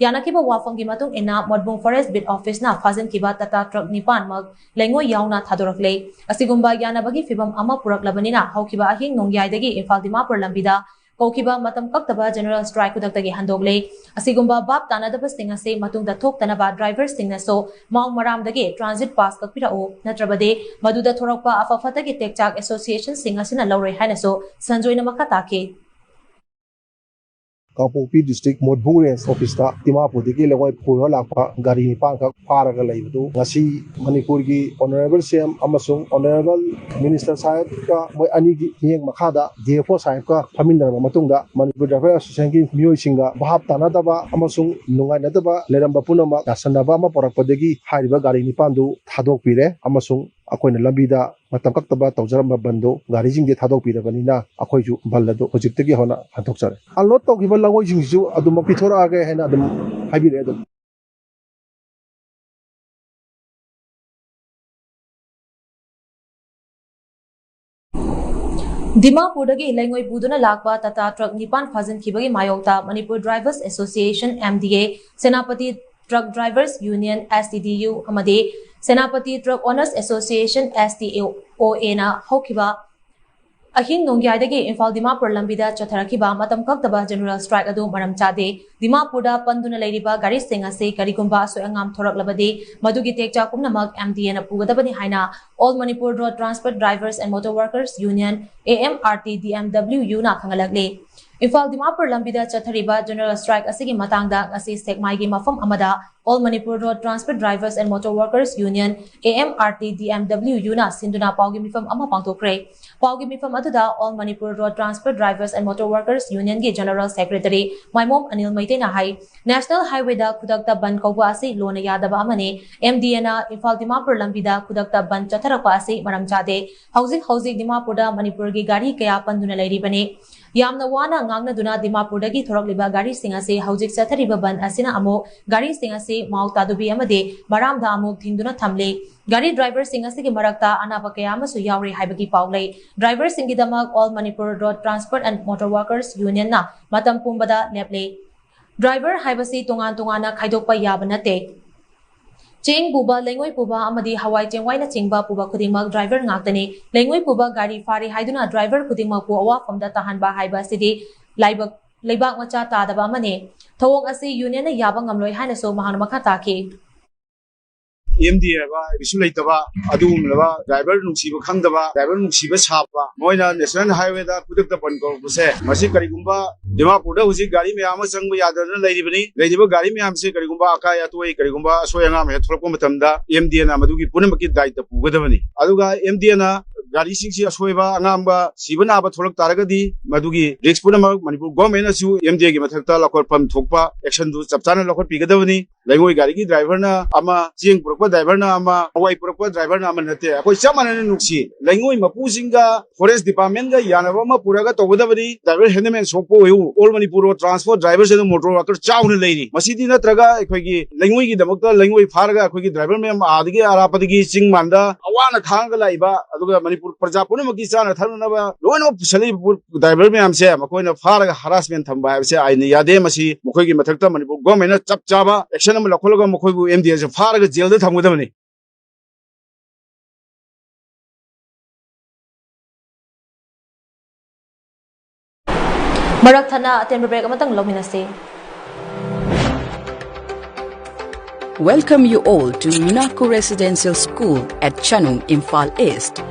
ꯌꯥꯅꯈꯤꯕ ꯋꯥꯐꯝꯒꯤ ꯃꯇꯨꯡ ꯏꯟꯅ ꯃꯣꯠꯕꯨꯡ ꯐꯣꯔꯦꯁ ꯕꯤꯠ ꯑꯣꯐꯤꯁꯅ ꯐꯥꯖꯤꯟꯈꯤꯕ ꯇꯥꯇꯥ ꯇ꯭ꯔꯛ ꯅꯤꯄꯥꯟꯃꯛ ꯂꯩꯉꯣꯏ ꯌꯥꯎꯅ ꯊꯥꯗꯣꯔꯛꯂꯦ꯫ ꯑꯁꯤꯒꯨꯝꯕ ꯌꯥꯅꯕꯒꯤ ꯐꯤꯚꯝ ꯑꯃ ꯄꯨꯔꯛꯂꯕꯅꯤꯅ ꯍꯧꯈꯤꯕ ꯑꯍꯤꯡ ꯅꯣꯡꯌꯥꯏꯗꯒꯤ ꯏꯝꯐꯥꯜ ꯗꯤꯃꯥꯄꯨꯔ ꯂꯝꯕꯤꯗ ꯀꯧꯈꯤꯕ ꯃꯇꯝ ꯀꯛꯇꯕ ꯖꯦꯅꯔꯦꯜ ꯁ꯭ꯇ꯭ꯔꯥꯏꯛ ꯈꯨꯗꯛꯇꯒꯤ ꯍꯟꯗꯣꯛꯂꯦ꯫ ꯑꯁꯤꯒꯨꯝꯕ ꯚꯥꯞ ꯇꯥꯅꯗꯕꯁꯤꯡ ꯑꯁꯤ ꯃꯇꯨꯡꯗ ꯊꯣꯛꯇꯅꯕ ꯗ꯭ꯔꯥꯏꯚꯔꯁꯤꯡꯅꯁꯨ ꯃꯥꯎ ꯃꯔꯥꯝꯗꯒꯤ ꯇ꯭ꯔꯥꯟꯖꯤꯠ ꯄꯥꯁ ꯀꯛꯄꯤꯔꯛꯎ, ꯅꯠꯇ꯭ꯔꯕꯗꯤ ꯃꯗꯨꯗ ꯊꯣꯔꯛꯄ ꯑꯐ ꯐꯠꯇꯒꯤ ꯇꯦꯛꯆꯥꯛ ꯑꯦꯁꯣꯁꯤꯌꯦꯁꯟꯁꯤꯡ ꯑꯁꯤꯅ ꯂꯧꯔꯣꯏ ꯍꯥꯏꯅꯁꯨ ꯁꯟꯖꯣꯏꯅ ꯃꯈꯥ ꯇꯥꯈꯤ꯫ ꯀꯥꯡꯄꯣꯛꯄꯤ ꯗꯤꯁꯇ꯭ꯔꯤꯛ ꯃꯣꯠꯕꯨꯡ ꯔꯦꯟꯖ ꯑꯣꯐꯤꯁꯇ ꯗꯤꯃꯥꯄꯨꯔꯗꯒꯤ ꯂꯩꯉꯣꯏ ꯄꯨꯔ ꯂꯥꯛꯄ ꯒꯥꯔꯤ ꯅꯤꯄꯥꯟꯈꯛ ꯐꯥꯔꯒ ꯂꯩꯕꯗꯨ ꯉꯁꯤ ꯃꯅꯤꯄꯨꯔꯒꯤ ꯑꯣꯅꯔꯦꯕꯜ ꯁꯤ ꯑꯦꯝ ꯑꯃꯁꯨꯡ ꯑꯣꯅꯔꯦꯕꯜ ꯃꯤꯅꯤꯁꯇꯔ ꯁꯥꯍꯦꯕꯀ ꯃꯣꯏ ꯑꯅꯤꯒꯤ ꯃꯤꯠꯌꯦꯡ ꯃꯈꯥꯗ ꯗꯤ ꯑꯦꯐ ꯑꯣ ꯁꯥꯍꯦꯕꯀ ꯐꯝꯃꯤꯟꯅꯔꯕ ꯃꯇꯨꯡꯗ ꯃꯅꯤꯄꯨꯔ ꯗ꯭ꯔꯥꯏꯚꯔ ꯑꯦꯁꯣꯁꯤꯌꯦꯁꯟꯒꯤ ꯃꯤꯑꯣꯏꯁꯤꯡꯒ ꯚꯥꯞ ꯇꯥꯅꯗꯕ ꯑꯃꯁꯨꯡ ꯅꯨꯡꯉꯥꯏꯅꯗꯕ ꯂꯩꯔꯝꯕ ꯄꯨꯝꯅꯃꯛ ꯌꯥꯁꯟꯅꯕ ꯑꯃ ꯄꯨꯔꯛꯄꯗꯒꯤ ꯍꯥꯏꯔꯤꯕ ꯒꯥꯔꯤ ꯅꯤꯄꯥꯟꯗꯨ ꯊꯥꯗꯣꯛꯄꯤꯔꯦ ꯑꯃꯁꯨꯡ ꯑꯩꯈꯣꯏꯅ ꯂꯝꯕꯤꯗ ꯃꯇꯝ ꯀꯛꯇꯕ ꯇꯧꯖꯔꯝꯕ ꯕꯟꯗꯨ ꯒꯥꯔꯤꯁꯤꯡꯗꯤ ꯊꯥꯗꯣꯛꯄꯤꯔꯕꯅꯤꯅ ꯑꯩꯈꯣꯏꯁꯨ ꯕꯟ ꯑꯗꯨ ꯍꯧꯖꯤꯛꯇꯒꯤ ꯍꯧꯅ ꯍꯟꯗꯣꯛꯆꯔꯦ꯫ ꯑꯟꯂꯣꯗ ꯇꯧꯈꯤꯕ ꯂꯩꯉꯣꯏꯁꯤꯡꯁꯤꯁꯨ ꯑꯗꯨꯃꯛ ꯄꯤꯊꯣꯔꯛꯑꯒꯦ ꯍꯥꯏꯅ ꯑꯗꯨꯝ ꯍꯥꯏꯕꯤꯔꯛꯑꯦ ꯑꯗꯨꯝ꯫ ꯗꯤꯃꯥꯄꯨꯔꯗꯒꯤ ꯂꯩꯉꯣꯏ ꯄꯨꯗꯨꯅ ꯂꯥꯛꯄ ꯇꯥꯇꯥ ꯇ꯭ꯔꯛ ꯅꯤꯄꯥꯟ ꯐꯥꯖꯤꯟꯈꯤꯕꯒꯤ ꯃꯥꯌꯣꯛꯇ Manipur drivers association, M D A, Senapati truck drivers union, S T D U, ꯑꯃꯗꯤ Senapati truck owners association, S T O ꯑꯦꯅ ꯍꯧꯈꯤꯕ ꯑꯍꯤꯡ ꯅꯣꯡꯌꯥꯏꯗꯒꯤ ꯏꯝꯐꯥꯜ ꯗꯤꯃꯥꯄꯨꯔ ꯂꯝꯕꯤꯗ ꯆꯠꯊꯔꯛꯈꯤꯕ ꯃꯇꯝ ꯀꯛꯇꯕ general strike ꯑꯗꯨ ꯃꯔꯝ ꯆꯥꯗꯦ꯫ ꯗꯤꯃꯥꯄꯨꯔꯗ ꯄꯟꯗꯨꯅ ꯂꯩꯔꯤꯕ ꯒꯥꯔꯤꯁꯤꯡ ꯑꯁꯤ ꯀꯔꯤꯒꯨꯝꯕ ꯑꯁꯣꯏ ꯑꯉꯥꯝ ꯊꯣꯔꯛꯂꯕꯗꯤ ꯃꯗꯨꯒꯤ ꯇꯦꯛꯆꯥꯛ ꯄꯨꯝꯅꯃꯛ M D Aꯅ ꯄꯨꯒꯗꯕꯅꯤ ꯍꯥꯏꯅ All Manipur Road Transport Drivers and Motor Workers Union, A M R T D M W Uꯅ ꯈꯪꯍꯜꯂꯛꯂꯤ꯫ Imphal Dimapur ꯂꯝꯕꯤꯗ ꯆꯠꯊꯔꯤꯕ general strike ꯑꯁꯤꯒꯤ ꯃꯇꯥꯡꯗ ꯉꯁꯤ ꯁꯦꯛꯃꯥꯏꯒꯤ ꯃꯐꯝ ꯑꯃꯗ All Manipur Road Transport Drivers and Motor Workers Union, A M R T D M W Uꯅ ꯁꯤꯟꯗꯨꯅ ꯄꯥꯎꯒꯤ ꯃꯤꯐꯝ ꯑꯃ ꯄꯥꯡꯊꯣꯛꯈ꯭ꯔꯦ꯫ ꯄꯥꯎꯒꯤ ꯃꯤꯐꯝ ꯑꯗꯨꯗ All Manipur Road Transport Drivers and Motor Workers Unionꯒꯤ General Secretary ꯃꯥꯏꯃꯣꯝ Anil ꯃꯩꯇꯩꯅ high, National Highwayꯗ ꯈꯨꯗꯛꯇ ꯕꯟ ꯀꯧꯕ ꯑꯁꯤ ꯂꯣꯅ ꯌꯥꯗꯕ ꯑꯃꯅꯤ꯫ M D Aꯅ ꯏꯝꯐꯥꯜ ꯗꯤꯃꯥꯄꯨꯔ ꯂꯝꯕꯤꯗ ꯈꯨꯗꯛꯇ ꯕꯟ ꯆꯠꯊꯔꯛꯄ ꯑꯁꯤ ꯃꯔꯝ ꯆꯥꯗꯦ꯫ ꯍꯧꯖꯤꯛ ꯍꯧꯖꯤꯛ ꯗꯤꯃꯥꯄꯨꯔꯗ ꯃꯅꯤꯄꯨꯔꯒꯤ ꯒꯥꯔꯤ ꯀꯌꯥ ꯄꯟꯗꯨꯅ ꯂꯩꯔꯤꯕꯅꯤ꯫ ꯌꯥꯝꯅ ꯋꯥꯅ ꯉꯥꯡꯅꯗꯨꯅ ꯗꯤꯃꯥꯄꯨꯔꯗꯒꯤ ꯊꯣꯔꯛꯂꯤꯕ ꯒꯥꯔꯤꯁꯤꯡ ꯑꯁꯤ ꯍꯧꯖꯤꯛ ꯆꯠꯊꯔꯤꯕ ꯕꯟ ꯑꯁꯤꯅ ꯑꯃꯨꯛ ꯒꯥꯔꯤꯁꯤꯡ ꯑꯁꯤ ꯃꯥꯎ ꯇꯥꯗꯨꯕꯤ ꯑꯃꯗꯤ ꯃꯔꯥꯝꯗ ꯑꯃꯨꯛ ꯊꯤꯡꯗꯨꯅ ꯊꯝꯂꯤ꯫ ꯒꯥꯔꯤ driverꯁꯤꯡ ꯑꯁꯤꯒꯤ ꯃꯔꯛꯇ ꯑꯅꯥꯕ ꯀꯌꯥ ꯑꯃꯁꯨ ꯌꯥꯎꯔꯤ ꯍꯥꯏꯕꯒꯤ ꯄꯥꯎ ꯂꯩ꯫ Driverꯁꯤꯡꯒꯤꯗꯃꯛ All Manipur Road Transport and Motor Workers Unionꯅ ꯃꯇꯝ ꯄꯨꯝꯕꯗ ꯂꯦꯞꯂꯤ꯫ Driver ꯍꯥꯏꯕꯁꯤ ꯇꯣꯉꯥꯟ ꯇꯣꯉꯥꯟꯅ ꯈꯥꯏꯗꯣꯛꯄ ꯌꯥꯕ ꯅꯠꯇꯦ꯫ ꯆꯦꯡ ꯄꯨꯕ, ꯂꯩꯉꯣꯏ ꯄꯨꯕ ꯑꯃꯗꯤ ꯍꯋꯥꯏ ꯆꯦꯡꯋꯥꯏꯅꯆꯤꯡꯕ ꯄꯨꯕ ꯈꯨꯗꯤꯡꯃꯛ driver ꯉꯥꯛꯇꯅꯤ꯫ ꯂꯩꯉꯣꯏ ꯄꯨꯕ ꯒꯥꯔꯤ ꯐꯥꯔꯤ ꯍꯥꯏꯗꯨꯅ driver ꯈꯨꯗꯤꯡꯃꯛꯄꯨ ꯑꯋꯥꯐꯝꯗ ꯇꯥꯍꯟꯕ ꯍꯥꯏꯕ ꯑꯁꯤꯗꯤ ꯂꯥꯏꯕꯛ, ꯂꯩꯕꯥꯛ ꯃꯆꯥ ꯇꯥꯗꯕ ꯑꯃꯅꯤ꯫ ꯊꯧꯑꯣꯡ ꯑꯁꯤ unionꯅ ꯌꯥꯕ ꯉꯝꯂꯣꯏ ꯍꯥꯏꯅꯁꯨ ꯃꯍꯥꯛꯅ ꯃꯈꯥ ꯇꯥꯈꯤ꯫ M D A ꯍꯥꯏꯕ ꯀꯩꯁꯨ ꯂꯩꯇꯕ, ꯑꯗꯨꯒꯨꯝꯂꯕ driver ꯅꯨꯡꯁꯤꯕ ꯈꯪꯗꯕ, driver ꯅꯨꯡꯁꯤꯕ ꯁꯥꯕ, ꯃꯣꯏꯅ National Highwayꯗ ꯈꯨꯗꯛꯇ ꯕꯟ ꯀꯧꯔꯛꯄꯁꯦ, ꯃꯁꯤ ꯀꯔꯤꯒꯨꯝꯕ ꯗꯤꯃꯥꯄꯨꯔꯗ ꯍꯧꯖꯤꯛ ꯒꯥꯔꯤ ꯃꯌꯥꯝ ꯑꯃ ꯆꯪꯕ ꯌꯥꯗꯗꯅ ꯂꯩꯔꯤꯕꯅꯤ꯫ ꯂꯩꯔꯤꯕ ꯒꯥꯔꯤ ꯃꯌꯥꯝꯁꯦ ꯀꯔꯤꯒꯨꯝꯕ ꯑꯀꯥꯏ ꯑꯇꯣꯏ, ꯀꯔꯤꯒꯨꯝꯕ ꯑꯁꯣꯏ ꯑꯉꯥꯝ ꯍꯦꯛ ꯊꯣꯛꯂꯛꯄ ꯃꯇꯝꯗ M D Aꯅ ꯃꯗꯨꯒꯤ ꯄꯨꯝꯅꯃꯛꯀꯤ ꯗꯥꯏꯇ ꯄꯨꯒꯗꯕꯅꯤ꯫ ꯑꯗꯨꯒ M D Aꯅ ꯒꯥꯔꯤꯁꯤꯡꯁꯤ ꯑꯁꯣꯏꯕ ꯑꯉꯥꯝꯕ ꯁꯤꯕ ꯅꯥꯕ ꯊꯣꯛꯂꯛ ꯇꯥꯔꯒꯗꯤ ꯃꯗꯨꯒꯤ risk ꯄꯨꯝꯅꯃꯛ ꯃꯅꯤꯄꯨꯔ governmentꯅꯁꯨ M D Aꯒꯤ ꯃꯊꯛꯇ ꯂꯧꯈꯠꯐꯝ ꯊꯣꯛꯄ actionꯗꯨ ꯆꯞ ꯆꯥꯅ ꯂꯧꯈꯠꯄꯤꯒꯗꯕꯅꯤ꯫ ꯂꯩꯉꯣꯏ ꯒꯥꯔꯤꯒꯤ driverꯅ ꯑꯃ, ꯆꯦꯡ ꯄꯨꯔꯛꯄ driverꯅ ꯑꯃ, ꯍꯋꯥꯏ ꯄꯨꯔꯛꯄ driverꯅ ꯑꯃ ꯅꯠꯇꯦ꯫ ꯑꯩꯈꯣꯏ ꯆꯞ ꯃꯥꯟꯅꯅ ꯅꯨꯡꯁꯤ꯫ ꯂꯩꯉꯣꯏ ꯃꯄꯨꯁꯤꯡꯒ forest departmentꯒ ꯌꯥꯅꯕ ꯑꯃ ꯄꯨꯔꯒ ꯇꯧꯒꯗꯕꯅꯤ꯫ Driver handyman ꯁꯣꯛꯄ ꯑꯣꯏꯌꯨ, All Manipur Road Transport Drivers and Motor Worker ꯆꯥꯎꯅ ꯂꯩꯔꯤ꯫ ꯃꯁꯤꯗꯤ ꯅꯠꯇ꯭ꯔꯒ ꯑꯩꯈꯣꯏꯒꯤ ꯂꯩꯉꯣꯏꯒꯤꯗꯃꯛꯇ ꯂꯩꯉꯣꯏ ꯐꯥꯔꯒ ꯑꯩꯈꯣꯏꯒꯤ driver ꯃꯌꯥꯝ ꯑꯥꯗꯒꯤ ꯑꯔꯥꯞꯄꯗꯒꯤ ꯆꯤꯡ ꯃꯥꯟꯗ ꯑꯋꯥꯅ ꯈꯥꯡꯉꯒ ꯂꯥꯛꯏꯕ, ꯑꯗꯨꯒ ꯃꯅꯤꯄꯨꯔ ꯄ꯭ꯔꯖꯥ ꯄꯨꯝꯅꯃꯛꯀꯤ ꯆꯥꯅ ꯊꯛꯅꯅꯕ ꯂꯣꯏꯅꯃꯛ ꯄꯨꯁꯜꯂꯛꯏꯕ driver ꯃꯌꯥꯝꯁꯦ ꯃꯈꯣꯏꯅ ꯐꯥꯔꯒ harassment ꯊꯝꯕ ꯍꯥꯏꯕꯁꯦ ꯑꯥꯏꯟꯅ ꯌꯥꯗꯦ꯫ ꯃꯁꯤ ꯃꯈꯣꯏꯒꯤ ꯃꯊꯛꯇ ꯃꯅꯤꯄꯨꯔ governmentꯅ ꯆꯞ ꯆꯥꯕ action ꯑꯃ ꯂꯧꯈꯠꯂꯒ ꯃꯈꯣꯏꯕꯨ M D Aꯁꯦ ꯐꯥꯔꯒ jailꯗ ꯊꯝꯒꯗꯕꯅꯤ꯫ ꯃꯔꯛ ꯊꯠꯅ ꯑꯇꯦꯟꯕ ꯕ꯭ꯔꯦꯛ ꯑꯃꯇꯪ ꯂꯧꯃꯤꯟꯅꯁꯤ꯫ Welcome you all to Minako Residential School at Chanung, Imphal East.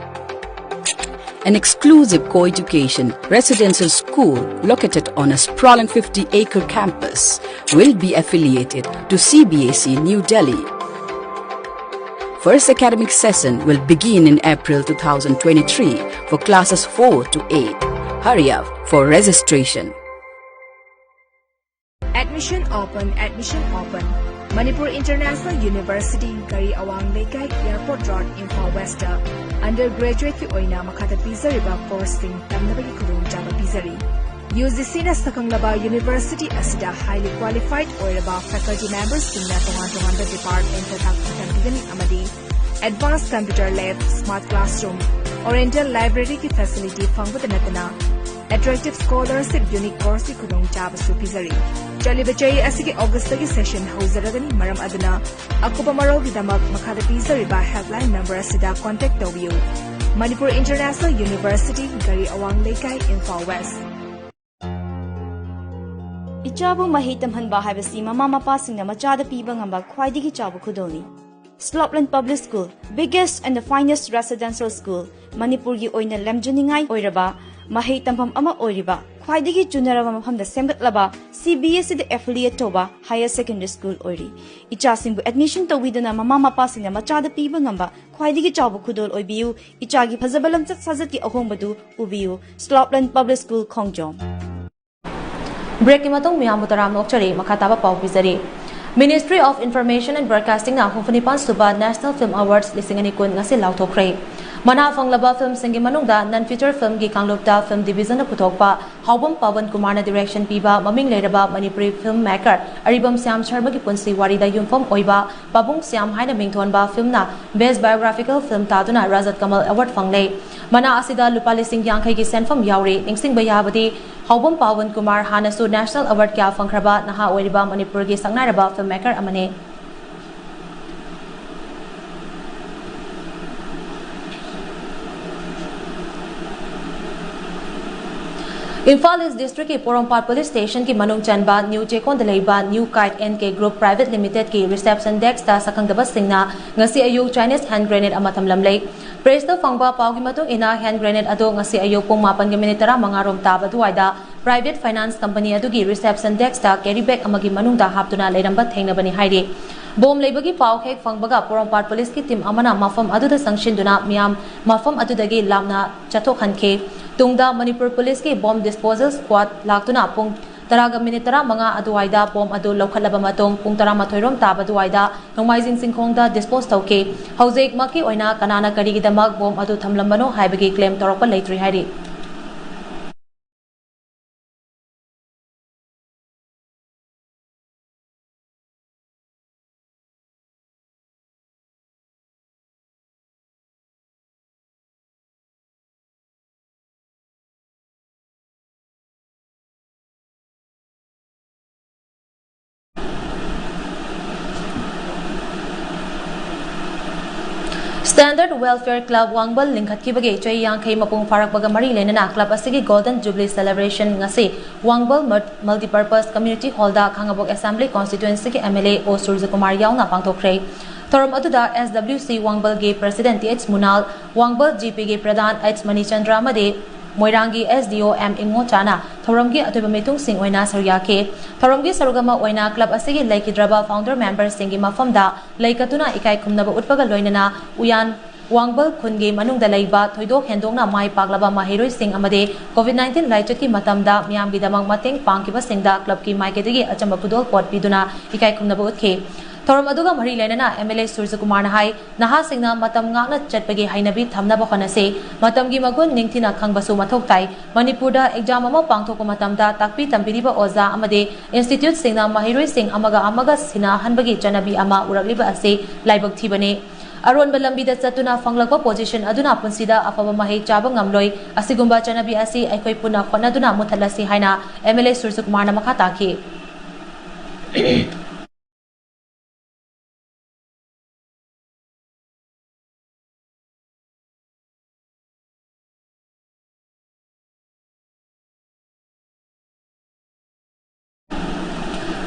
An exclusive co-education residential school located on a sprawling fifty-acre campus will be affiliated to C B S E New Delhi. First academic session will begin in April two thousand twenty-three for classes four to eight. Hurry up for registration. Admission open, admission open. Manipur International University, Gari Awang Leikai, Airport Road, Imphal West. Undergraduate ꯀꯤ ꯑꯣꯏꯅ ꯃꯈꯥꯗ ꯄꯤꯖꯔꯤꯕ course ꯁꯤꯡ ꯇꯝꯅꯕꯒꯤ ꯈꯨꯗꯣꯡꯆꯥꯕ ꯄꯤꯖꯔꯤ꯫ UGC ꯅ ꯁꯛꯈꯪꯂꯕ university ꯑꯁꯤꯗ highly qualified ꯑꯣꯏꯔꯕ faculty members ꯁꯤꯡꯅ ꯇꯣꯉꯥꯟ ꯇꯣꯉꯥꯟꯕ department ꯇ ꯇꯥꯛꯄꯤ ꯇꯝꯕꯤꯒꯅꯤ ꯑꯃꯗꯤ advanced computer lab, smart classroom, oriental library ꯒꯤ facility ꯐꯪꯕꯇ ꯅꯠꯇꯅ attractive scholarship, unique course ꯀꯤ ꯈꯨꯗꯣꯡꯆꯥꯕꯁꯨ ꯄꯤꯖꯔꯤ꯫ ꯆꯠꯂꯤꯕ ꯆꯍꯤ ꯑꯁꯤꯒꯤ August ꯇꯒꯤ session ꯍꯧꯖꯔꯒꯅꯤ꯫ ꯃꯔꯝ ꯑꯗꯨꯅ ꯑꯀꯨꯞꯄ ꯃꯔꯣꯜꯒꯤꯗꯃꯛ ꯃꯈꯥꯗ ꯄꯤꯖꯔꯤꯕ helpline number ꯑꯁꯤꯗ contact ꯇꯧꯕꯤꯌꯨ꯫ Manipur International University, ꯒꯥꯔꯤ ꯑꯋꯥꯡ ꯂꯩꯀꯥꯏ, ꯏꯝꯐꯥꯜ ꯋꯦꯁ꯫ ꯏꯆꯥꯕꯨ ꯃꯍꯩ ꯇꯝꯍꯟꯕ ꯍꯥꯏꯕꯁꯤ ꯃꯃꯥ ꯃꯄꯥꯁꯤꯡꯅ ꯃꯆꯥꯗ ꯄꯤꯕ ꯉꯝꯕ ꯈ꯭ꯋꯥꯏꯗꯒꯤ ꯆꯥꯎꯕ ꯈꯨꯗꯣꯜꯅꯤ꯫ Slopeland Public School, biggest and the finest residential school, ꯃꯅꯤꯄꯨꯔꯒꯤ ꯑꯣꯏꯅ ꯂꯝꯖꯤꯡꯅꯤꯡꯉꯥꯏ ꯑꯣꯏꯔꯕ ꯃꯍꯩ ꯇꯝꯐꯝ ꯑꯃ ꯑꯣꯏꯔꯤꯕ, ꯈ꯭ꯋꯥꯏꯗꯒꯤ ꯆꯨꯅꯔꯕ ꯃꯐꯝꯗ ꯁꯦꯝꯒꯠꯂꯕ, CBSE ꯗ affiliate ꯇꯧꯕ higher secondary school ꯑꯣꯏꯔꯤ꯫ ꯏꯆꯥꯁꯤꯡꯕꯨ admission ꯇꯧꯕꯤꯗꯨꯅ ꯃꯃꯥ ꯃꯄꯥꯁꯤꯡꯅ ꯃꯆꯥꯗ ꯄꯤꯕ ꯉꯝꯕ ꯈ꯭ꯋꯥꯏꯗꯒꯤ ꯆꯥꯎꯕ ꯈꯨꯗꯣꯜ ꯑꯣꯏꯕꯤꯌꯨ꯫ ꯏꯆꯥꯒꯤ ꯐꯖꯕ ꯂꯝꯆꯠ ꯁꯥꯖꯠꯀꯤ ꯑꯍꯣꯡꯕꯗꯨ ꯎꯕꯤꯌꯨ꯫ Slopeland Public School, ꯈꯣꯡꯖꯣꯝ꯫ ꯕ꯭ꯔꯦꯛꯀꯤ ꯃꯇꯨꯡ ꯃꯤꯌꯥꯝꯕꯨ ꯇꯔꯥꯝꯅ ꯑꯣꯛꯆꯔꯤ꯫ ꯃꯈꯥ ꯇꯥꯕ ꯄꯥꯎ ꯄꯤꯖꯔꯤ꯫ Ministry of Information and Broadcasting ꯅ ꯍꯨꯝꯐꯨꯅꯤꯄꯥꯟ ꯁꯨꯕ National Film Awards ꯂꯤꯁꯤꯡ ꯑꯅꯤ ꯀꯨꯟ ꯉꯁꯤ ꯂꯥꯎꯊꯣꯛꯈ꯭ꯔꯦ꯫ ꯃꯅꯥ ꯐꯪꯂꯕ film ꯁꯤꯡꯒꯤ ꯃꯅꯨꯡꯗ non feature film ꯒꯤ ꯀꯥꯡꯂꯨꯞꯇ film division ꯅ ꯄꯨꯊꯣꯛꯄ ꯍꯥꯎꯕꯝ ꯄꯥꯋꯟ ꯀꯨꯃꯥꯔꯅ direction ꯄꯤꯕ ꯃꯃꯤꯡ ꯂꯩꯔꯕ ꯃꯅꯤꯄꯨꯔꯤ film maker ꯑꯔꯤꯕꯝ ꯁ꯭ꯌꯥꯝ ꯁꯔꯃꯒꯤ ꯄꯨꯟꯁꯤ ꯋꯥꯔꯤꯗ ꯌꯨꯝꯐꯝ ꯑꯣꯏꯕ ꯄꯥꯕꯨꯡ ꯁ꯭ꯌꯥꯝ ꯍꯥꯏꯅ ꯃꯤꯡꯊꯣꯟꯕ film ꯅ best biographical film ꯇꯥꯗꯨꯅ Rajat Kamal Award ꯐꯪꯂꯦ꯫ ꯃꯅꯥ ꯑꯁꯤꯗ ꯂꯨꯄꯥ ꯂꯤꯁꯤꯡ ꯌꯥꯡꯈꯩꯒꯤ ꯁꯦꯟꯐꯝ ꯌꯥꯎꯔꯤ꯫ ꯅꯤꯡꯁꯤꯡꯕ ꯌꯥꯕꯗꯤ, ꯍꯥꯎꯕꯝ ꯄꯥꯋꯟ ꯀꯨꯃꯥꯔ ꯍꯥꯟꯅꯁꯨ national award ꯀꯌꯥ ꯐꯪꯈ꯭ꯔꯕ ꯅꯍꯥ ꯑꯣꯏꯔꯤꯕ ꯃꯅꯤꯄꯨꯔꯒꯤ ꯁꯛꯅꯥꯏꯔꯕ film maker ꯑꯃꯅꯤ꯫ ꯏꯝꯐꯥꯜ ꯏꯁ ꯗꯤꯁꯇ꯭ꯔꯤꯛꯀꯤ ꯄꯣꯔꯣꯝꯄꯥꯠ ꯄꯨꯂꯤꯁ ꯁ꯭ꯇꯦꯁꯟꯒꯤ ꯃꯅꯨꯡ ꯆꯟꯕ ꯅ꯭ꯌꯨ ꯆꯦꯛꯀꯣꯟꯗ ꯂꯩꯕ new kite N K group private ꯂꯤꯃꯤꯇꯦꯗꯀꯤ ꯔꯤꯁꯦꯞꯁꯟ ꯗꯦꯁꯛꯇ ꯁꯛꯈꯪꯗꯕꯁꯤꯡꯅ ꯉꯁꯤ ꯑꯌꯨꯛ ꯆꯥꯏꯅꯤꯁ ꯍꯦꯟ ꯒ꯭ꯔꯦꯅꯦꯗ ꯑꯃ ꯊꯝꯂꯝꯂꯦ꯫ ꯄ꯭ꯔꯦꯁꯇ ꯐꯪꯕ ꯄꯥꯎꯒꯤ ꯃꯇꯨꯡ ꯏꯟꯅ, ꯍꯦꯟ ꯒ꯭ꯔꯦꯅꯦꯗ ꯑꯗꯨ ꯉꯁꯤ ꯑꯌꯨꯛ ꯄꯨꯡ ꯃꯥꯄꯟꯒꯤ ꯃꯤꯅꯤꯠ ꯇꯔꯥꯃꯉꯥ ꯔꯣꯝ ꯇꯥꯕ ꯑꯗꯨꯋꯥꯏꯗ ꯄ꯭ꯔꯥꯏꯚꯦꯠ ꯐꯥꯏꯅꯥꯟꯁ ꯀꯝꯄꯅꯤ ꯑꯗꯨꯒꯤ ꯔꯤꯁꯦꯞꯁꯟ ꯗꯦꯁꯛꯇ ꯀꯦꯔꯤ ꯕꯦꯒ ꯑꯃꯒꯤ ꯃꯅꯨꯡꯗ ꯍꯥꯞꯇꯨꯅ ꯂꯩꯔꯝꯕ ꯊꯦꯡꯅꯕꯅꯤ ꯍꯥꯏꯔꯤ꯫ ꯕꯣꯝ ꯂꯩꯕꯒꯤ ꯄꯥꯎ ꯍꯦꯛ ꯐꯪꯕꯒ ꯄꯣꯔꯣꯝꯄꯥꯠ ꯄꯨꯂꯤꯁꯀꯤ ꯇꯤꯝ ꯑꯃꯅ ꯃꯐꯝ ꯑꯗꯨꯗ ꯆꯪꯁꯤꯟꯗꯨꯅ ꯃꯤꯌꯥꯝ ꯃꯐꯝ ꯑꯗꯨꯗꯒꯤ ꯂꯥꯞꯅ ꯆꯠꯊꯣꯛꯍꯟꯈꯤ꯫ ꯇꯨꯡꯗ ꯃꯅꯤꯄꯨꯔ ꯄꯨꯂꯤꯁꯀꯤ ꯕꯣꯝ ꯗꯤꯁꯄꯣꯖꯦꯜ ꯁ꯭ꯀ꯭ꯋꯥꯗ ꯂꯥꯛꯇꯨꯅ ꯄꯨꯡ ꯇꯔꯥꯒ ꯃꯤꯅꯤꯠ ꯇꯔꯥꯃꯉꯥ ꯑꯗꯨꯋꯥꯏꯗ ꯕꯣꯝ ꯑꯗꯨ ꯂꯧꯈꯠꯂꯕ ꯃꯇꯨꯡ, ꯄꯨꯡ ꯇꯔꯥꯃꯥꯊꯣꯏ ꯔꯣꯝ ꯇꯥꯕ ꯑꯗꯨꯋꯥꯏꯗ ꯅꯣꯡꯃꯥꯏꯖꯤꯡ ꯆꯤꯡꯈꯣꯡꯗ ꯗꯤꯁꯄꯣꯖ ꯇꯧꯈꯤ꯫ ꯍꯧꯖꯤꯛꯃꯛꯀꯤ ꯑꯣꯏꯅ ꯀꯅꯥꯅ ꯀꯔꯤꯒꯤꯗꯃꯛ ꯕꯣꯝ ꯑꯗꯨ ꯊꯝꯂꯝꯕꯅꯣ ꯍꯥꯏꯕꯒꯤ ꯀ꯭ꯂꯦꯝ ꯇꯧꯔꯛꯄ ꯂꯩꯇ꯭ꯔꯤ ꯍꯥꯏꯔꯤ꯫ Standard Welfare Club ꯋꯥꯡꯕꯜ ꯂꯤꯡꯈꯠꯈꯤꯕꯒꯤ ꯆꯍꯤ ꯌꯥꯡꯈꯩ ꯃꯄꯨꯡ ꯐꯥꯔꯛꯄꯒ ꯃꯔꯤ ꯂꯩꯅꯅ ꯀ꯭ꯂꯕ ꯑꯁꯤꯒꯤ Golden Jubilee Celebration ꯉꯁꯤ ꯋꯥꯡꯕꯜ Multi-, Multipurpose Community Hallꯗ Khangabok Assembly Constituencyꯒꯤ M L A O ꯁꯨꯔꯖꯀꯨꯃꯥꯔ ꯌꯥꯎꯅ ꯄꯥꯡꯊꯣꯛꯈ꯭ꯔꯦ꯫ ꯊꯧꯔꯝ ꯑꯗꯨꯗ S W C ꯋꯥꯡꯕꯜꯒꯤ President T H ꯃꯨꯅꯥꯜ, ꯋꯥꯡꯕꯜ G Pꯒꯤ ꯄ꯭ꯔꯙꯥꯟ H ꯃꯅꯤꯆꯟꯗ꯭ꯔ ꯑꯃꯗꯤ ꯃꯣꯏꯔꯥꯡꯒꯤ S D O M ꯏꯉꯣꯆꯥꯅ ꯊꯧꯔꯝꯒꯤ ꯑꯇꯣꯞꯄ ꯃꯤꯊꯨꯡꯁꯤꯡ ꯑꯣꯏꯅ ꯁꯔꯨꯛ ꯌꯥꯈꯤ꯫ ꯊꯧꯔꯝꯒꯤ ꯁꯔꯨꯛ ꯑꯃ ꯑꯣꯏꯅ ꯀ꯭ꯂꯕ ꯑꯁꯤꯒꯤ ꯂꯩꯈꯤꯗ꯭ꯔꯕ founder memberꯁꯤꯡꯒꯤ ꯃꯐꯝꯗ ꯂꯩ ꯀꯠꯇꯨꯅ ꯏꯀꯥꯏ ꯈꯨꯝꯅꯕ ꯎꯠꯄꯒ ꯂꯣꯏꯅꯅ ꯎꯌꯥꯟ ꯋꯥꯡꯕꯜ ꯈꯨꯟꯒꯤ ꯃꯅꯨꯡꯗ ꯂꯩꯕ ꯊꯣꯏꯗꯣꯛ ꯍꯦꯟꯗꯣꯛꯅ ꯃꯥꯏ ꯄꯥꯛꯂꯕ ꯃꯍꯩꯔꯣꯏꯁꯤꯡ ꯑꯃꯗꯤ COVID nineteen ꯂꯥꯏꯆꯠꯀꯤ ꯃꯇꯝꯗ ꯃꯤꯌꯥꯝꯒꯤꯗꯃꯛ ꯃꯇꯦꯡ ꯄꯥꯡꯈꯤꯕꯁꯤꯡꯗ ꯀ꯭ꯂꯕꯀꯤ ꯃꯥꯏꯀꯩꯗꯒꯤ ꯑꯆꯝꯕ ꯈꯨꯗꯣꯜꯄꯣꯠ ꯄꯤꯗꯨꯅ ꯏꯀꯥꯏ ꯈꯨꯝꯅꯕ ꯎꯠꯈꯤ꯫ ꯊꯧꯔꯝ ꯑꯗꯨꯒ ꯃꯔꯤ ꯂꯩꯅꯅ M L A ꯁꯨꯔꯖꯀꯨꯃꯥꯔꯅ ꯍꯥꯏ, ꯅꯍꯥꯁꯤꯡꯅ ꯃꯇꯝ ꯉꯥꯛꯅ ꯆꯠꯄꯒꯤ ꯍꯩꯅꯕꯤ ꯊꯝꯅꯕ ꯍꯣꯠꯅꯁꯤ꯫ ꯃꯇꯝꯒꯤ ꯃꯒꯨꯟ ꯅꯤꯡꯊꯤꯅ ꯈꯪꯕꯁꯨ ꯃꯊꯧ ꯇꯥꯏ꯫ ꯃꯅꯤꯄꯨꯔꯗ exam ꯑꯃ ꯄꯥꯡꯊꯣꯛꯄ ꯃꯇꯝꯗ ꯇꯥꯛꯄꯤ ꯇꯝꯕꯤꯔꯤꯕ ꯑꯣꯖꯥ ꯑꯃꯗꯤ instituteꯁꯤꯡꯅ ꯃꯍꯩꯔꯣꯏꯁꯤꯡ ꯑꯃꯒ ꯑꯃꯒ ꯁꯤꯟꯅꯍꯟꯕꯒꯤ ꯆꯠꯅꯕꯤ ꯑꯃ ꯎꯔꯛꯂꯤꯕ ꯑꯁꯤ ꯂꯥꯏꯕꯛ ꯊꯤꯕꯅꯤ꯫ ꯑꯔꯣꯟꯕ ꯂꯝꯕꯤꯗ ꯆꯠꯇꯨꯅ ꯐꯪꯂꯛꯄ position ꯑꯗꯨꯅ ꯄꯨꯟꯁꯤꯗ ꯑꯐꯕ ꯃꯍꯩ ꯆꯥꯕ ꯉꯝꯂꯣꯏ꯫ ꯑꯁꯤꯒꯨꯝꯕ ꯆꯠꯅꯕꯤ ꯑꯁꯤ ꯑꯩꯈꯣꯏ ꯄꯨꯟꯅ ꯍꯣꯠꯅꯗꯨꯅ ꯃꯨꯊꯠꯂꯁꯤ ꯍꯥꯏꯅ M L A ꯁꯨꯔꯖꯀꯨꯃꯥꯔꯅ ꯃꯈꯥ ꯇꯥꯈꯤ꯫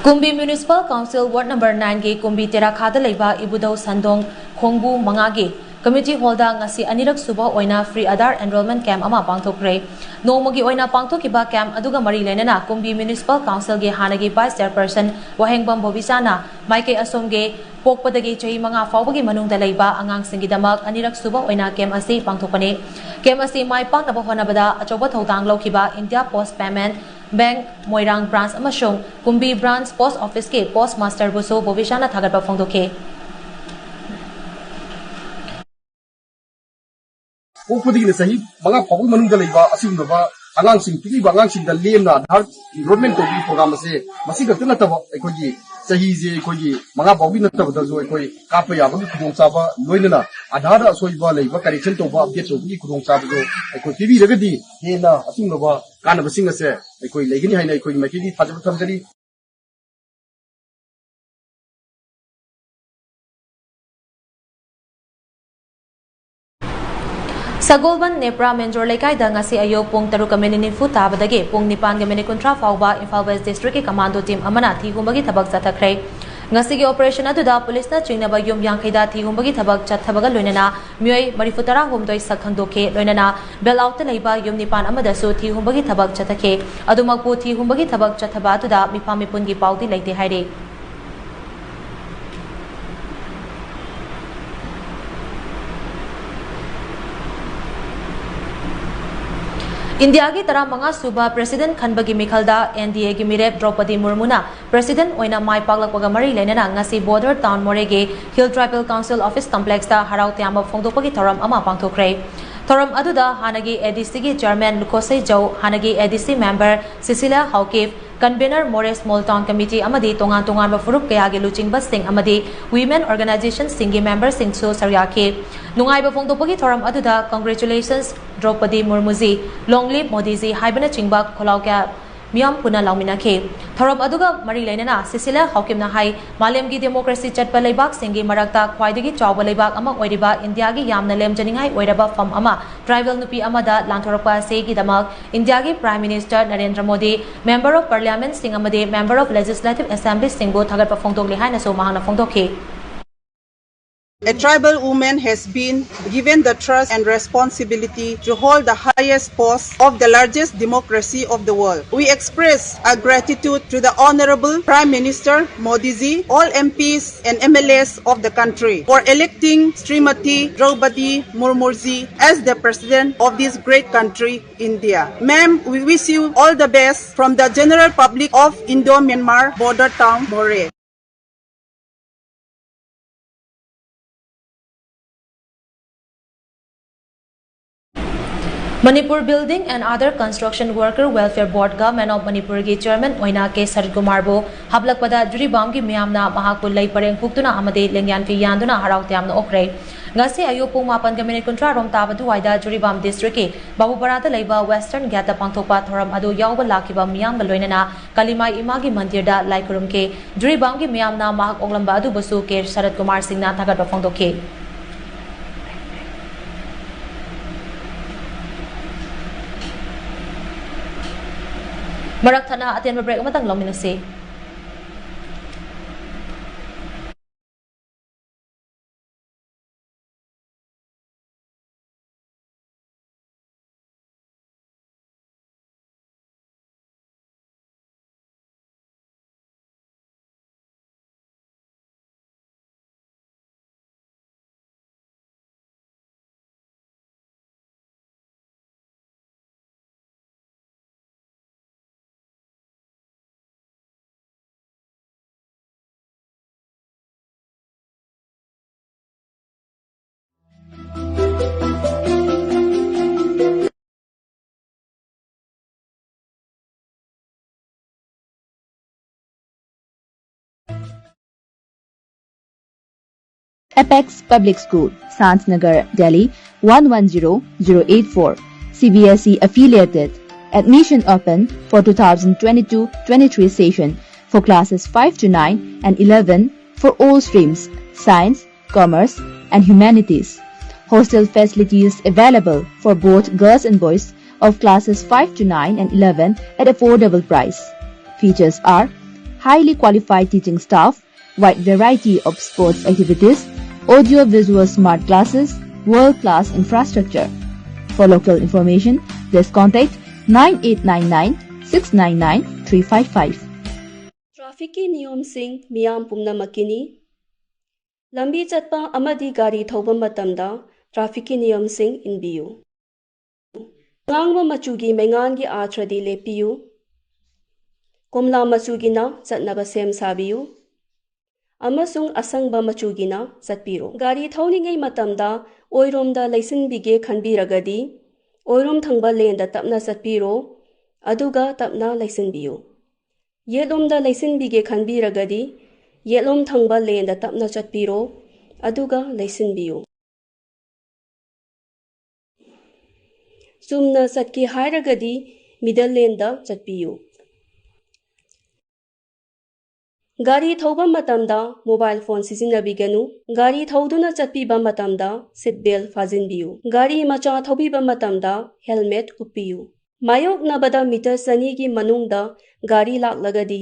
ꯀꯨꯝꯕꯤ Municipal Council Ward Number Nine ꯒꯤ ꯀꯨꯝꯕꯤ ꯇꯦꯔꯥꯈꯥꯗ ꯂꯩꯕ ꯏꯕꯨꯙꯧ ꯁꯟꯗꯣꯡ ꯈꯣꯡꯕꯨ ꯃꯉꯥꯒꯤ Community Hall ꯗ ꯉꯁꯤ ꯑꯅꯤꯔꯛ ꯁꯨꯕ ꯑꯣꯏꯅ Free Aadhaar Enrollment Camp ꯑꯃ ꯄꯥꯡꯊꯣꯛꯈ꯭ꯔꯦ꯫ ꯅꯣꯡꯃꯒꯤ ꯑꯣꯏꯅ ꯄꯥꯡꯊꯣꯛꯈꯤꯕ camp ꯑꯗꯨꯒ ꯃꯔꯤ ꯂꯩꯅꯅ ꯀꯨꯝꯕꯤ Municipal Council ꯒꯤ ꯍꯥꯟꯅꯒꯤ Vice Chairperson ꯋꯥꯍꯦꯡꯕꯝ ꯕꯣꯕꯤꯆꯥꯅ ꯃꯥꯏꯀꯩ ꯑꯁꯣꯝꯒꯤ ꯄꯣꯛꯄꯗꯒꯤ ꯆꯍꯤ ꯃꯉꯥ ꯐꯥꯎꯕꯒꯤ ꯃꯅꯨꯡꯗ ꯂꯩꯕ ꯑꯉꯥꯡꯁꯤꯡꯒꯤꯗꯃꯛ ꯑꯅꯤꯔꯛ ꯁꯨꯕ ꯑꯣꯏꯅ camp ꯑꯁꯤ ꯄꯥꯡꯊꯣꯛꯄꯅꯤ꯫ Camp ꯑꯁꯤ ꯃꯥꯏ ꯄꯥꯛꯅꯕ ꯍꯣꯠꯅꯕꯗ ꯑꯆꯧꯕ ꯊꯧꯗꯥꯡ ꯂꯧꯈꯤꯕ India Post Payment Bank ꯃꯣꯏꯔꯥꯡ Branch ꯑꯃꯁꯨꯡ ꯀꯨꯝꯕꯤ Branch Post Office ꯀꯤ Post Master ꯕꯨꯁꯨ ꯕꯣꯕꯤꯆꯥꯅ ꯊꯥꯒꯠꯄ ꯐꯣꯡꯗꯣꯛꯈꯤ꯫ ꯄꯣꯛꯄꯗꯒꯤꯅ ꯆꯍꯤ ꯃꯉꯥ ꯐꯥꯎꯕꯒꯤ ꯃꯅꯨꯡꯗ ꯂꯩꯕ ꯑꯁꯤꯒꯨꯝꯂꯕ ꯑꯉꯥꯡꯁꯤꯡ, ꯄꯤꯛꯂꯤꯕ ꯑꯉꯥꯡꯁꯤꯡꯗ ꯂꯦꯝꯅ Aadhaar Enrollment ꯇꯧꯕꯒꯤ program ꯑꯁꯦ ꯃꯁꯤ ꯈꯛꯇ ꯅꯠꯇꯕ ꯑꯩꯈꯣꯏꯒꯤ ꯆꯍꯤꯁꯦ ꯑꯩꯈꯣꯏꯒꯤ ꯃꯉꯥ ꯐꯥꯎꯒꯤ ꯅꯠꯇꯕꯗꯁꯨ ꯑꯩꯈꯣꯏ ꯀꯥꯞꯄ ꯌꯥꯕꯒꯤ ꯈꯨꯗꯣꯡꯆꯥꯕ, ꯂꯣꯏꯅꯅ Aadhaar ꯑꯁꯣꯏꯕ ꯂꯩꯕ correction ꯇꯧꯕ, update ꯇꯧꯕꯒꯤ ꯈꯨꯗꯣꯡꯆꯥꯕꯗꯣ ꯑꯩꯈꯣꯏ ꯄꯤꯕꯤꯔꯒꯗꯤ ꯍꯦꯟꯅ ꯑꯁꯤꯒꯨꯝꯂꯕ ꯀꯥꯟꯅꯕꯁꯤꯡ ꯑꯁꯦ ꯑꯩꯈꯣꯏ ꯂꯩꯒꯅꯤ ꯍꯥꯏꯅ ꯑꯩꯈꯣꯏꯒꯤ ꯃꯥꯏꯀꯩꯗꯒꯤ ꯊꯥꯖꯕ ꯊꯝꯖꯔꯤ꯫ ꯁꯒꯣꯜꯕꯟ ꯅꯦꯄ꯭ꯔꯥ ꯃꯦꯟꯖꯣꯔ ꯂꯩꯀꯥꯏꯗ ꯉꯁꯤ ꯑꯌꯨꯛ ꯄꯨꯡ ꯇꯔꯨꯛꯀ ꯃꯤꯅꯤꯠ ꯅꯤꯐꯨ ꯇꯥꯕꯗꯒꯤ ꯄꯨꯡ ꯅꯤꯄꯥꯟꯒ ꯃꯤꯅꯤꯠ ꯀꯨꯟꯊ꯭ꯔꯥ ꯐꯥꯎꯕ ꯏꯝꯐꯥꯜ West District ꯀꯤ commando team ꯑꯃꯅ ꯊꯤꯍꯨꯝꯕꯒꯤ ꯊꯕꯛ ꯆꯠꯊꯈ꯭ꯔꯦ꯫ ꯉꯁꯤꯒꯤ operation ꯑꯗꯨꯗ ꯄꯨꯂꯤꯁꯅ ꯆꯤꯡꯅꯕ ꯌꯨꯝ ꯌꯥꯡꯈꯩꯗ ꯊꯤꯍꯨꯝꯕꯒꯤ ꯊꯕꯛ ꯆꯠꯊꯕꯒ ꯂꯣꯏꯅꯅ ꯃꯤꯑꯣꯏ ꯃꯔꯤꯐꯨ ꯇꯔꯥꯍꯨꯝꯗꯣꯏ ꯁꯛ ꯈꯪꯗꯣꯛꯈꯤ꯫ ꯂꯣꯏꯅꯅ bail out ꯇ ꯂꯩꯕ ꯌꯨꯝ ꯅꯤꯄꯥꯟ ꯑꯃꯗꯁꯨ ꯊꯤꯍꯨꯝꯕꯒꯤ ꯊꯕꯛ ꯆꯠꯊꯈꯤ꯫ ꯑꯗꯨꯃꯛꯄꯨ ꯊꯤꯍꯨꯝꯕꯒꯤ ꯊꯕꯛ ꯆꯠꯊꯕ ꯑꯗꯨꯗ ꯃꯤꯐꯝ ꯃꯤꯄꯨꯟꯒꯤ ꯄꯥꯎꯗꯤ ꯂꯩꯇꯦ ꯍꯥꯏꯔꯤ꯫ ꯏꯟꯗꯤꯌꯥꯒꯤ ꯇꯔꯥꯃꯉꯥ ꯁꯨꯕ President ꯈꯟꯕꯒꯤ ꯃꯤꯈꯜꯗ N D A ꯒꯤ ꯃꯤꯔꯦꯞ ꯗ꯭ꯔꯧꯄꯗꯤ ꯃꯨꯔꯃꯨꯅ President ꯑꯣꯏꯅ ꯃꯥꯏ ꯄꯥꯛꯂꯛꯄꯒ ꯃꯔꯤ ꯂꯩꯅꯅ ꯉꯁꯤ ꯕꯣꯗꯔ ꯇꯥꯎꯟ ꯃꯣꯔꯦꯒꯤ Hill Tribal Council Office Complex ꯇ ꯍꯔꯥꯎ ꯇꯌꯥꯝꯕ ꯐꯣꯡꯗꯣꯛꯄꯒꯤ ꯊꯧꯔꯝ ꯑꯃ ꯄꯥꯡꯊꯣꯛꯈ꯭ꯔꯦ꯫ ꯊꯧꯔꯝ ꯑꯗꯨꯗ ꯍꯥꯟꯅꯒꯤ A D C ꯒꯤ Chairman ꯂꯨꯈꯣꯁꯩ ꯖꯧ, ꯍꯥꯟꯅꯒꯤ A D C member ꯁꯤꯁꯤꯂꯤꯌꯥ Haokip, Convener ꯃꯣꯔꯦ Small Town Committee ꯑꯃꯗꯤ ꯇꯣꯉꯥꯟ ꯇꯣꯉꯥꯟꯕ ꯐꯨꯔꯨꯞ ꯀꯌꯥꯒꯤ ꯂꯨꯆꯤꯡꯕꯁꯤꯡ ꯑꯃꯗꯤ women organization ꯁꯤꯡꯒꯤ member ꯁꯤꯡꯁꯨ ꯁꯔꯨꯛ ꯌꯥꯈꯤ꯫ ꯅꯨꯡꯉꯥꯏꯕ ꯐꯣꯡꯗꯣꯛꯄꯒꯤ ꯊꯧꯔꯝ ꯑꯗꯨꯗ Congratulations ꯗ꯭ꯔꯧꯄꯗꯤ ꯃꯨꯔꯃꯨꯖꯤ, Long Live ꯃꯣꯗꯤꯖꯤ ꯍꯥꯏꯕꯅꯆꯤꯡꯕ ꯈꯣꯜꯂꯥꯎ ꯀꯌꯥ ꯃꯤꯌꯥꯝ ꯄꯨꯟꯅ ꯂꯥꯎꯃꯤꯟꯅꯈꯤ꯫ ꯊꯧꯔꯝ ꯑꯗꯨꯒ ꯃꯔꯤ ꯂꯩꯅꯅ ꯁꯤꯁꯤꯂꯤꯌꯥ ꯍꯥꯎꯀꯤꯞꯅ ꯍꯥꯏ, ꯃꯥꯂꯦꯝꯒꯤ ꯗꯦꯃꯣꯀ꯭ꯔꯦꯁꯤ ꯆꯠꯄ ꯂꯩꯕꯥꯛꯁꯤꯡꯒꯤ ꯃꯔꯛꯇ ꯈ꯭ꯋꯥꯏꯗꯒꯤ ꯆꯥꯎꯕ ꯂꯩꯕꯥꯛ ꯑꯃ ꯑꯣꯏꯔꯤꯕ ꯏꯟꯗꯤꯌꯥꯒꯤ ꯌꯥꯝꯅ ꯂꯦꯝꯖꯅꯤꯡꯉꯥꯏ ꯑꯣꯏꯔꯕ ꯐꯝ ꯑꯃ ꯇ꯭ꯔꯥꯏꯕꯦꯜ ꯅꯨꯄꯤ ꯑꯃꯗ ꯂꯥꯟꯊꯣꯔꯛꯄ ꯑꯁꯤꯒꯤꯗꯃꯛ ꯏꯟꯗꯤꯌꯥꯒꯤ Prime Minister Narendra Modi, Member of Parliamentꯁꯤꯡ ꯑꯃꯗꯤ Member of Legislative Assemblyꯁꯤꯡꯕꯨ ꯊꯥꯒꯠꯄ ꯐꯣꯡꯗꯣꯛꯂꯤ ꯍꯥꯏꯅꯁꯨ ꯃꯍꯥꯛꯅ ꯐꯣꯡꯗꯣꯛꯈꯤ꯫ A tribal woman has been given the trust and responsibility to hold the highest post of the largest democracy of the world. We express our gratitude to the Honorable Prime Minister Modi ji, all M Ps and M L As of the country for electing Srimati Draupadi Murmu ji as the President of this great country, India. Ma'am, we wish you all the best from the general public of Indo-Myanmar border town Moreh. Manipur Building and Other Construction Worker Welfare Board ꯒ Man of Manipur ꯒꯤ Chairman ꯑꯣꯏꯅ ꯀꯦ ꯁꯔꯠ ꯀꯨꯃꯥꯔꯕꯨ ꯍꯥꯞꯂꯛꯄꯗ ꯖꯤꯔꯤꯕꯥꯝꯒꯤ ꯃꯤꯌꯥꯝꯅ ꯃꯍꯥꯛꯄꯨ ꯂꯩ ꯄꯔꯦꯡ ꯍꯨꯛꯇꯨꯅ ꯑꯃꯗꯤ ꯂꯦꯡꯌꯥꯟ ꯐꯤ ꯌꯥꯟꯗꯨꯅ ꯍꯔꯥꯎ ꯇꯌꯥꯝꯅ ꯑꯣꯛꯈ꯭ꯔꯦ꯫ ꯉꯁꯤ ꯑꯌꯨꯛ ꯄꯨꯡ ꯃꯥꯄꯟꯒ ꯃꯤꯅꯤꯠ ꯀꯨꯟꯊ꯭ꯔꯥ ꯔꯣꯝ ꯇꯥꯕ ꯑꯗꯨꯋꯥꯏꯗ ꯖꯤꯔꯤꯕꯥꯝ district ꯀꯤ ꯕꯥꯕꯨꯄꯥꯔꯥꯗ ꯂꯩꯕ Western Gate ꯇ ꯄꯥꯡꯊꯣꯛꯄ ꯊꯧꯔꯝ ꯑꯗꯨ ꯌꯥꯎꯕ ꯂꯥꯛꯈꯤꯕ ꯃꯤꯌꯥꯝꯒ ꯂꯣꯏꯅꯅ ꯀꯂꯤꯃꯥꯏ ꯏꯃꯥꯒꯤ ꯃꯟꯗꯤꯔꯗ ꯂꯥꯏ ꯈꯨꯔꯨꯝꯈꯤ꯫ ꯖꯤꯔꯤꯕꯥꯝꯒꯤ ꯃꯤꯌꯥꯝꯅ ꯃꯍꯥꯛ ꯑꯣꯛꯂꯝꯕ ꯑꯗꯨꯕꯨꯁꯨ ꯀꯦ ꯁꯔꯠ ꯀꯨꯃꯥꯔ ꯁꯤꯡꯅ ꯊꯥꯒꯠꯄ ꯐꯣꯡꯗꯣꯛꯈꯤ꯫ ꯃꯔꯛ ꯊꯠꯅ ꯑꯇꯦꯟꯕ break ꯑꯃꯇꯪ ꯂꯧꯃꯤꯟꯅꯁꯤ꯫ Apex Public School, Sant Nagar, Delhi, one one zero zero eight four, C B S E affiliated. Admission open for two thousand twenty-two twenty-three session for classes five to nine and eleven for all streams, science, commerce, and humanities. Hostel facilities available for both girls and boys of classes five to nine and eleven at affordable price. Features are highly qualified teaching staff, wide variety of sports activities, audio-visual smart classes, world-class infrastructure. For local information, please contact nine eight nine nine six nine nine three five five. ꯇ꯭ꯔꯥꯐꯤꯛꯀꯤ ꯅꯤꯌꯣꯝꯁꯤꯡ ꯃꯤꯌꯥꯝ ꯄꯨꯝꯅꯃꯛꯀꯤꯅꯤ꯫ ꯂꯝꯕꯤ ꯆꯠꯄ ꯑꯃꯗꯤ ꯒꯥꯔꯤ ꯊꯧꯕ ꯃꯇꯝꯗ ꯇ꯭ꯔꯥꯐꯤꯛꯀꯤ ꯅꯤꯌꯝꯁꯤꯡ ꯏꯟꯕꯤꯌꯨ꯫ ꯑꯉꯥꯡꯕ ꯃꯆꯨꯒꯤ ꯃꯩꯉꯥꯟꯒꯤ ꯑꯥꯊ꯭ꯔꯗꯤ ꯂꯦꯞꯄꯤꯌꯨ꯫ ꯀꯣꯝꯂꯥ ꯃꯆꯨꯒꯤꯅ ꯆꯠꯅꯕ ꯁꯦꯝ ꯁꯥꯕꯤꯌꯨ꯫ ꯑꯃꯁꯨꯡ ꯑꯁꯪꯕ ꯃꯆꯨꯒꯤꯅ ꯆꯠꯄꯤꯔꯣ꯫ ꯒꯥꯔꯤ ꯊꯧꯔꯤꯉꯩ ꯃꯇꯝꯗ ꯑꯣꯏꯔꯣꯝꯗ ꯂꯩꯁꯤꯟꯕꯤꯒꯦ ꯈꯟꯕꯤꯔꯒꯗꯤ, ꯑꯣꯏꯔꯣꯝ ꯊꯪꯕ ꯂꯦꯟꯗ ꯇꯞꯅ ꯆꯠꯄꯤꯔꯣ, ꯑꯗꯨꯒ ꯇꯞꯅ ꯂꯩꯁꯤꯟꯕꯤꯌꯨ꯫ ꯌꯦꯠꯂꯣꯝꯗ ꯂꯩꯁꯤꯟꯕꯤꯒꯦ ꯈꯟꯕꯤꯔꯒꯗꯤ, ꯌꯦꯠꯂꯣꯝ ꯊꯪꯕ ꯂꯦꯟꯗ ꯇꯞꯅ ꯆꯠꯄꯤꯔꯣ, ꯑꯗꯨꯒ ꯂꯩꯁꯤꯟꯕꯤꯌꯨ꯫ ꯆꯨꯝꯅ ꯆꯠꯀꯦ ꯍꯥꯏꯔꯒꯗꯤ, ꯃꯤꯗꯜ ꯂꯦꯟꯗ ꯆꯠꯄꯤꯌꯨ꯫ ꯒꯥꯔꯤ ꯊꯧꯕ ꯃꯇꯝꯗ ꯃꯣꯕꯥꯏꯜ ꯐꯣꯟ ꯁꯤꯖꯤꯟꯅꯕꯤꯒꯅꯨ꯫ ꯒꯥꯔꯤ ꯊꯧꯗꯨꯅ ꯆꯠꯄꯤꯕ ꯃꯇꯝꯗ ꯁꯤꯠ ꯕꯦꯜ ꯐꯥꯖꯤꯟꯕꯤꯌꯨ꯫ ꯒꯥꯔꯤ ꯃꯆꯥ ꯊꯧꯕꯤꯕ ꯃꯇꯝꯗ ꯍꯦꯜꯃꯦꯠ ꯎꯞꯄꯤꯌꯨ꯫ ꯃꯥꯌꯣꯛꯅꯕꯗ ꯃꯤꯇꯔ ꯆꯅꯤꯒꯤ ꯃꯅꯨꯡꯗ ꯒꯥꯔꯤ ꯂꯥꯛꯂꯒꯗꯤ,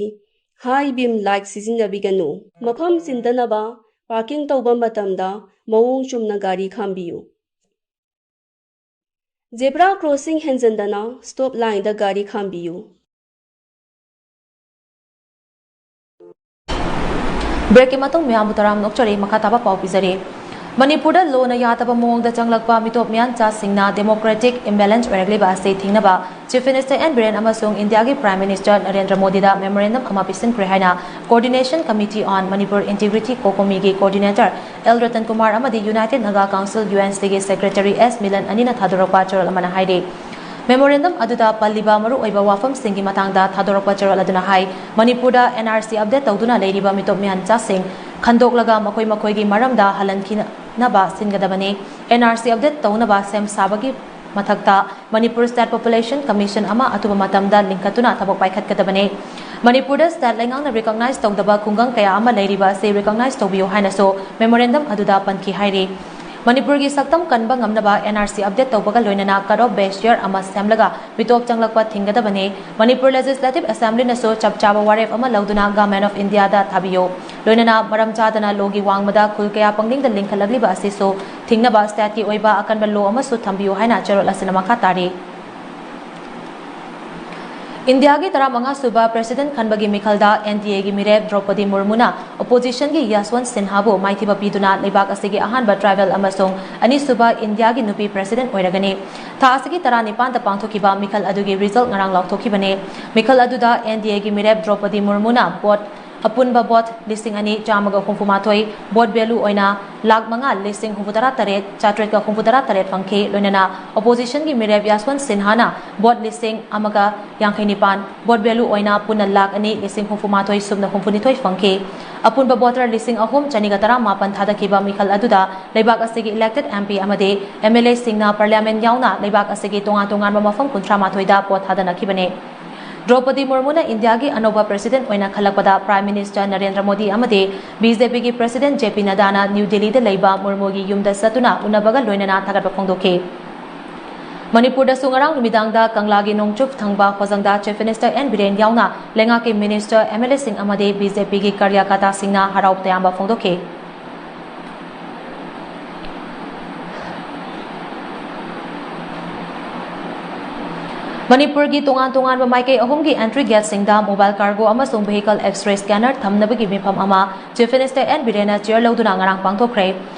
ꯍꯥꯏ ꯕꯤꯝ ꯂꯥꯏꯠ ꯁꯤꯖꯤꯟꯅꯕꯤꯒꯅꯨ꯫ ꯃꯐꯝ ꯆꯤꯟꯗꯅꯕ ꯄꯥꯔꯀꯤꯡ ꯇꯧꯕ ꯃꯇꯝꯗ ꯃꯑꯣꯡ ꯆꯨꯝꯅ ꯒꯥꯔꯤ ꯈꯥꯝꯕꯤꯌꯨ꯫ ꯖꯦꯕ꯭ꯔꯥ ꯀ꯭ꯔꯣꯁꯤꯡ ꯍꯦꯟꯖꯟꯗꯅ ꯁ꯭ꯇꯣꯞ ꯂꯥꯏꯟꯗ ꯒꯥꯔꯤ ꯈꯥꯝꯕꯤꯌꯨ꯫ ꯕ꯭ꯔꯦꯛꯀꯤ ꯃꯇꯨꯡ ꯃꯌꯥꯝꯕꯨ ꯇꯔꯥꯝꯅ ꯑꯣꯛꯆꯔꯤ꯫ ꯃꯈꯥ ꯇꯥꯕ ꯄꯥꯎ ꯄꯤꯖꯔꯤ꯫ ꯃꯅꯤꯄꯨꯔꯗ ꯂꯣꯅ ꯌꯥꯗꯕ ꯃꯑꯣꯡꯗ ꯆꯪꯂꯛꯄ ꯃꯤꯇꯣꯞ ꯃꯤꯌꯥꯟꯆꯥꯁꯤꯡꯅ ꯗꯦꯃꯣꯀ꯭ꯔꯦꯇꯤꯛ ꯏꯝꯕꯦꯂꯦꯟꯁ ꯑꯣꯏꯔꯛꯂꯤꯕ ꯑꯁꯤ ꯊꯤꯡꯅꯕ Chief Minister N Biren ꯑꯃꯁꯨꯡ ꯏꯟꯗꯤꯌꯥꯒꯤ Prime Minister ꯅꯔꯦꯟꯗ꯭ꯔ ꯃꯣꯗꯤꯗ memorandum ꯑꯃ ꯄꯤꯁꯤꯟꯈ꯭ꯔꯦ ꯍꯥꯏꯅ Coordination Committee on Manipur Integrity, COCOMI ꯒꯤ coordinator ꯑꯦꯜ ꯔꯇꯟ ꯀꯨꯃꯥꯔ ꯑꯃꯗꯤ United Naga Council, U N C ꯒꯤ secretary ꯑꯦꯁ ꯃꯤꯂꯟ ꯑꯅꯤꯅ ꯊꯥꯗꯣꯔꯛꯄ ꯆꯦꯔꯣꯜ ꯑꯃꯅ ꯍꯥꯏꯔꯤ꯫ Memorandum ꯑꯗꯨꯗ ꯄꯜꯂꯤꯕ ꯃꯔꯨꯑꯣꯏꯕ ꯋꯥꯐꯝꯁꯤꯡꯒꯤ ꯃꯇꯥꯡꯗ ꯊꯥꯗꯣꯔꯛꯄ ꯆꯦꯔꯣꯜ ꯑꯗꯨꯅ ꯍꯥꯏ, ꯃꯅꯤꯄꯨꯔꯗ N R C update ꯇꯧꯗꯨꯅ ꯂꯩꯔꯤꯕ ꯃꯤꯇꯣꯞ ꯃꯤꯌꯥꯟꯆꯥꯁꯤꯡ ꯈꯟꯗꯣꯛꯂꯒ ꯃꯈꯣꯏ ꯃꯈꯣꯏꯒꯤ ꯃꯔꯝꯗ ꯍꯜꯍꯟꯈꯤꯅꯕ ꯁꯤꯟꯒꯗꯕꯅꯤ꯫ N R C update ꯇꯧꯅꯕ ꯁꯦꯝ ꯁꯥꯕꯒꯤ ꯃꯊꯛꯇ ꯃꯅꯤꯄꯨꯔ State Population Commission ꯑꯃ ꯑꯊꯨꯕ ꯃꯇꯝꯗ ꯂꯤꯡꯈꯠꯇꯨꯅ ꯊꯕꯛ ꯄꯥꯏꯈꯠꯀꯗꯕꯅꯤ꯫ ꯃꯅꯤꯄꯨꯔꯗ state ꯂꯩꯉꯥꯛꯅ recognize ꯇꯧꯗꯕ ꯈꯨꯡꯒꯪ ꯀꯌꯥ ꯑꯃ ꯂꯩꯔꯤꯕ ꯑꯁꯤ recognize ꯇꯧꯕꯤꯌꯨ ꯍꯥꯏꯅꯁꯨ memorandum ꯑꯗꯨꯗ ꯄꯟꯈꯤ ꯍꯥꯏꯔꯤ꯫ ꯃꯅꯤꯄꯨꯔꯒꯤ ꯁꯛꯇꯝ ꯀꯟꯕ ꯉꯝꯅꯕ N R C update ꯇꯧꯕꯒ ꯂꯣꯏꯅꯅ cut off base year ꯑꯃ ꯁꯦꯝꯂꯒ ꯃꯤꯇꯣꯞ ꯆꯪꯂꯛꯄ ꯊꯤꯡꯒꯗꯕꯅꯤ꯫ ꯃꯅꯤꯄꯨꯔ Legislative Assemblyꯅꯁꯨ ꯆꯞ ꯆꯥꯕ ꯋꯥꯔꯦꯞ ꯑꯃ ꯂꯧꯗꯨꯅ Government of Indiaꯗ ꯊꯥꯕꯤꯌꯨ꯫ ꯂꯣꯏꯅꯅ ꯃꯔꯝ ꯆꯥꯗꯅ lawꯒꯤ ꯋꯥꯡꯃꯗ ꯈꯨꯜ ꯀꯌꯥ ꯄꯪꯂꯤꯡꯗ ꯂꯤꯡꯈꯠꯂꯛꯂꯤꯕ ꯑꯁꯤꯁꯨ ꯊꯤꯡꯅꯕ stateꯀꯤ ꯑꯣꯏꯕ ꯑꯀꯟꯕ law ꯑꯃꯁꯨ ꯊꯝꯕꯤꯌꯨ ꯍꯥꯏꯅ ꯆꯦꯔꯣꯜ ꯑꯁꯤꯅ ꯃꯈꯥ ꯇꯥꯔꯤ꯫ ꯏꯟꯗꯤꯌꯥꯒꯤ ꯇꯔꯥꯃꯉꯥ ꯁꯨꯕ President ꯈꯟꯕꯒꯤ ꯃꯤꯈꯜꯗ N D Aꯒꯤ ꯃꯤꯔꯦꯞ ꯗ꯭ꯔꯧꯄꯗꯤ ꯃꯨꯔꯃꯨꯅ oppositionꯒꯤ ꯌꯥꯁꯋꯟ ꯁꯤꯟꯍꯥꯕꯨ ꯃꯥꯏꯊꯤꯕ ꯄꯤꯗꯨꯅ ꯂꯩꯕꯥꯛ ꯑꯁꯤꯒꯤ ꯑꯍꯥꯟꯕ tribal ꯑꯃꯁꯨꯡ ꯑꯅꯤꯁꯨꯕ ꯏꯟꯗꯤꯌꯥꯒꯤ ꯅꯨꯄꯤ President ꯑꯣꯏꯔꯒꯅꯤ꯫ ꯊꯥ ꯑꯁꯤꯒꯤ ꯇꯔꯥꯅꯤꯄꯥꯟꯗ ꯄꯥꯡꯊꯣꯛꯈꯤꯕ ꯃꯤꯈꯜ ꯑꯗꯨꯒꯤ result ꯉꯔꯥꯡ ꯂꯥꯎꯊꯣꯛꯈꯤꯕꯅꯤ꯫ ꯃꯤꯈꯜ ꯑꯗꯨꯗ N D Aꯒꯤ ꯃꯤꯔꯦꯞ ꯗ꯭ꯔꯧꯄꯗꯤ ꯃꯨꯔꯃꯨꯅ vote ꯑꯄꯨꯟꯕ vote ꯂꯤꯁꯤꯡ ꯑꯅꯤ ꯆꯥꯝꯃꯒ ꯍꯨꯝꯐꯨ ꯃꯥꯊꯣꯏ, vote value ꯑꯣꯏꯅ ꯂꯥꯈ ꯃꯉꯥ ꯂꯤꯁꯤꯡ ꯍꯨꯝꯐꯨ ꯇꯔꯥ ꯇꯔꯦꯠ ꯆꯥꯇ꯭ꯔꯦꯠꯀ ꯍꯨꯝꯐꯨ ꯇꯔꯥ ꯇꯔꯦꯠ ꯐꯪꯈꯤ꯫ ꯂꯣꯏꯅꯅ oppositionꯒꯤ ꯃꯤꯔꯦꯞ ꯌꯥꯁꯋꯟ ꯁꯤꯟꯍꯥꯅ vote ꯂꯤꯁꯤꯡ ꯑꯃꯒ ꯌꯥꯡꯈꯩ ꯅꯤꯄꯥꯟ, vote value ꯑꯣꯏꯅ ꯄꯨꯟꯅ ꯂꯥꯈ ꯑꯅꯤ ꯂꯤꯁꯤꯡ ꯍꯨꯝꯐꯨ ꯃꯥꯊꯣꯏ ꯁꯨꯞꯅ ꯍꯨꯝꯐꯨ ꯅꯤꯊꯣꯏ ꯐꯪꯈꯤ꯫ ꯑꯄꯨꯟꯕ voter ꯂꯤꯁꯤꯡ ꯑꯍꯨꯝ ꯆꯅꯤꯒ ꯇꯔꯥ ꯃꯥꯄꯟ ꯊꯥꯗꯈꯤꯕ ꯃꯤꯈꯜ ꯑꯗꯨꯗ ꯂꯩꯕꯥꯛ ꯑꯁꯤꯒꯤ elected M P ꯑꯃꯗꯤ M L Aꯁꯤꯡꯅ parliament ꯌꯥꯎꯅ ꯂꯩꯕꯥꯛ ꯑꯁꯤꯒꯤ ꯇꯣꯉꯥꯟ ꯇꯣꯉꯥꯟꯕ ꯃꯐꯝ ꯀꯨꯟꯊ꯭ꯔꯥ ꯃꯥꯊꯣꯏꯗ vote ꯊꯥꯗꯅꯈꯤꯕꯅꯤ꯫ ꯗ꯭ꯔꯧꯄꯗꯤ ꯃꯨꯔꯃꯨꯅ ꯏꯟꯗꯤꯌꯥꯒꯤ ꯑꯅꯧꯕ President ꯑꯣꯏꯅ ꯈꯜꯂꯛꯄꯗ Prime Minister ꯅꯔꯦꯟꯗ꯭ꯔ ꯃꯣꯗꯤ ꯑꯃꯗꯤ B J Pꯒꯤ President J P ꯅꯗꯥꯅ ꯅ꯭ꯌꯨ ꯗꯤꯜꯂꯤꯗ ꯂꯩꯕ ꯃꯨꯔꯃꯨꯒꯤ ꯌꯨꯝꯗ ꯆꯠꯇꯨꯅ ꯎꯅꯕꯒ ꯂꯣꯏꯅꯅ ꯊꯥꯒꯠꯄ ꯐꯣꯡꯗꯣꯛꯈꯤ꯫ ꯃꯅꯤꯄꯨꯔꯗꯁꯨ ꯉꯔꯥꯡ ꯅꯨꯃꯤꯗꯥꯡꯗ ꯀꯪꯂꯥꯒꯤ ꯅꯣꯡꯆꯨꯞ ꯊꯪꯕ ꯍꯣꯖꯪꯗ Chief Minister N ꯕꯤꯔꯦꯟ ꯌꯥꯎꯅ ꯂꯩꯉꯥꯛꯀꯤ minister, M L Aꯁꯤꯡ ꯑꯃꯗꯤ B J Pꯒꯤ ꯀꯥꯔꯌꯀꯔꯇꯥꯁꯤꯡꯅ ꯍꯔꯥꯎ ꯇꯌꯥꯝꯕ ꯐꯣꯡꯗꯣꯛꯈꯤ꯫ ꯃꯅꯤꯄꯨꯔꯒꯤ ꯇꯣꯉꯥꯟ ꯇꯣꯉꯥꯟꯕ ꯃꯥꯏꯀꯩ ꯑꯍꯨꯝꯒꯤ entry gateꯁꯤꯡꯗ mobile cargo ꯑꯃꯁꯨꯡ vehicle X-ray scanner ꯊꯝꯅꯕꯒꯤ ꯃꯤꯐꯝ ꯑꯃ Chief Minister N ꯕꯤꯔꯦꯟꯅ chair ꯂꯧꯗꯨꯅ ꯉꯔꯥꯡ ꯄꯥꯡꯊꯣꯛꯈ꯭ꯔꯦ꯫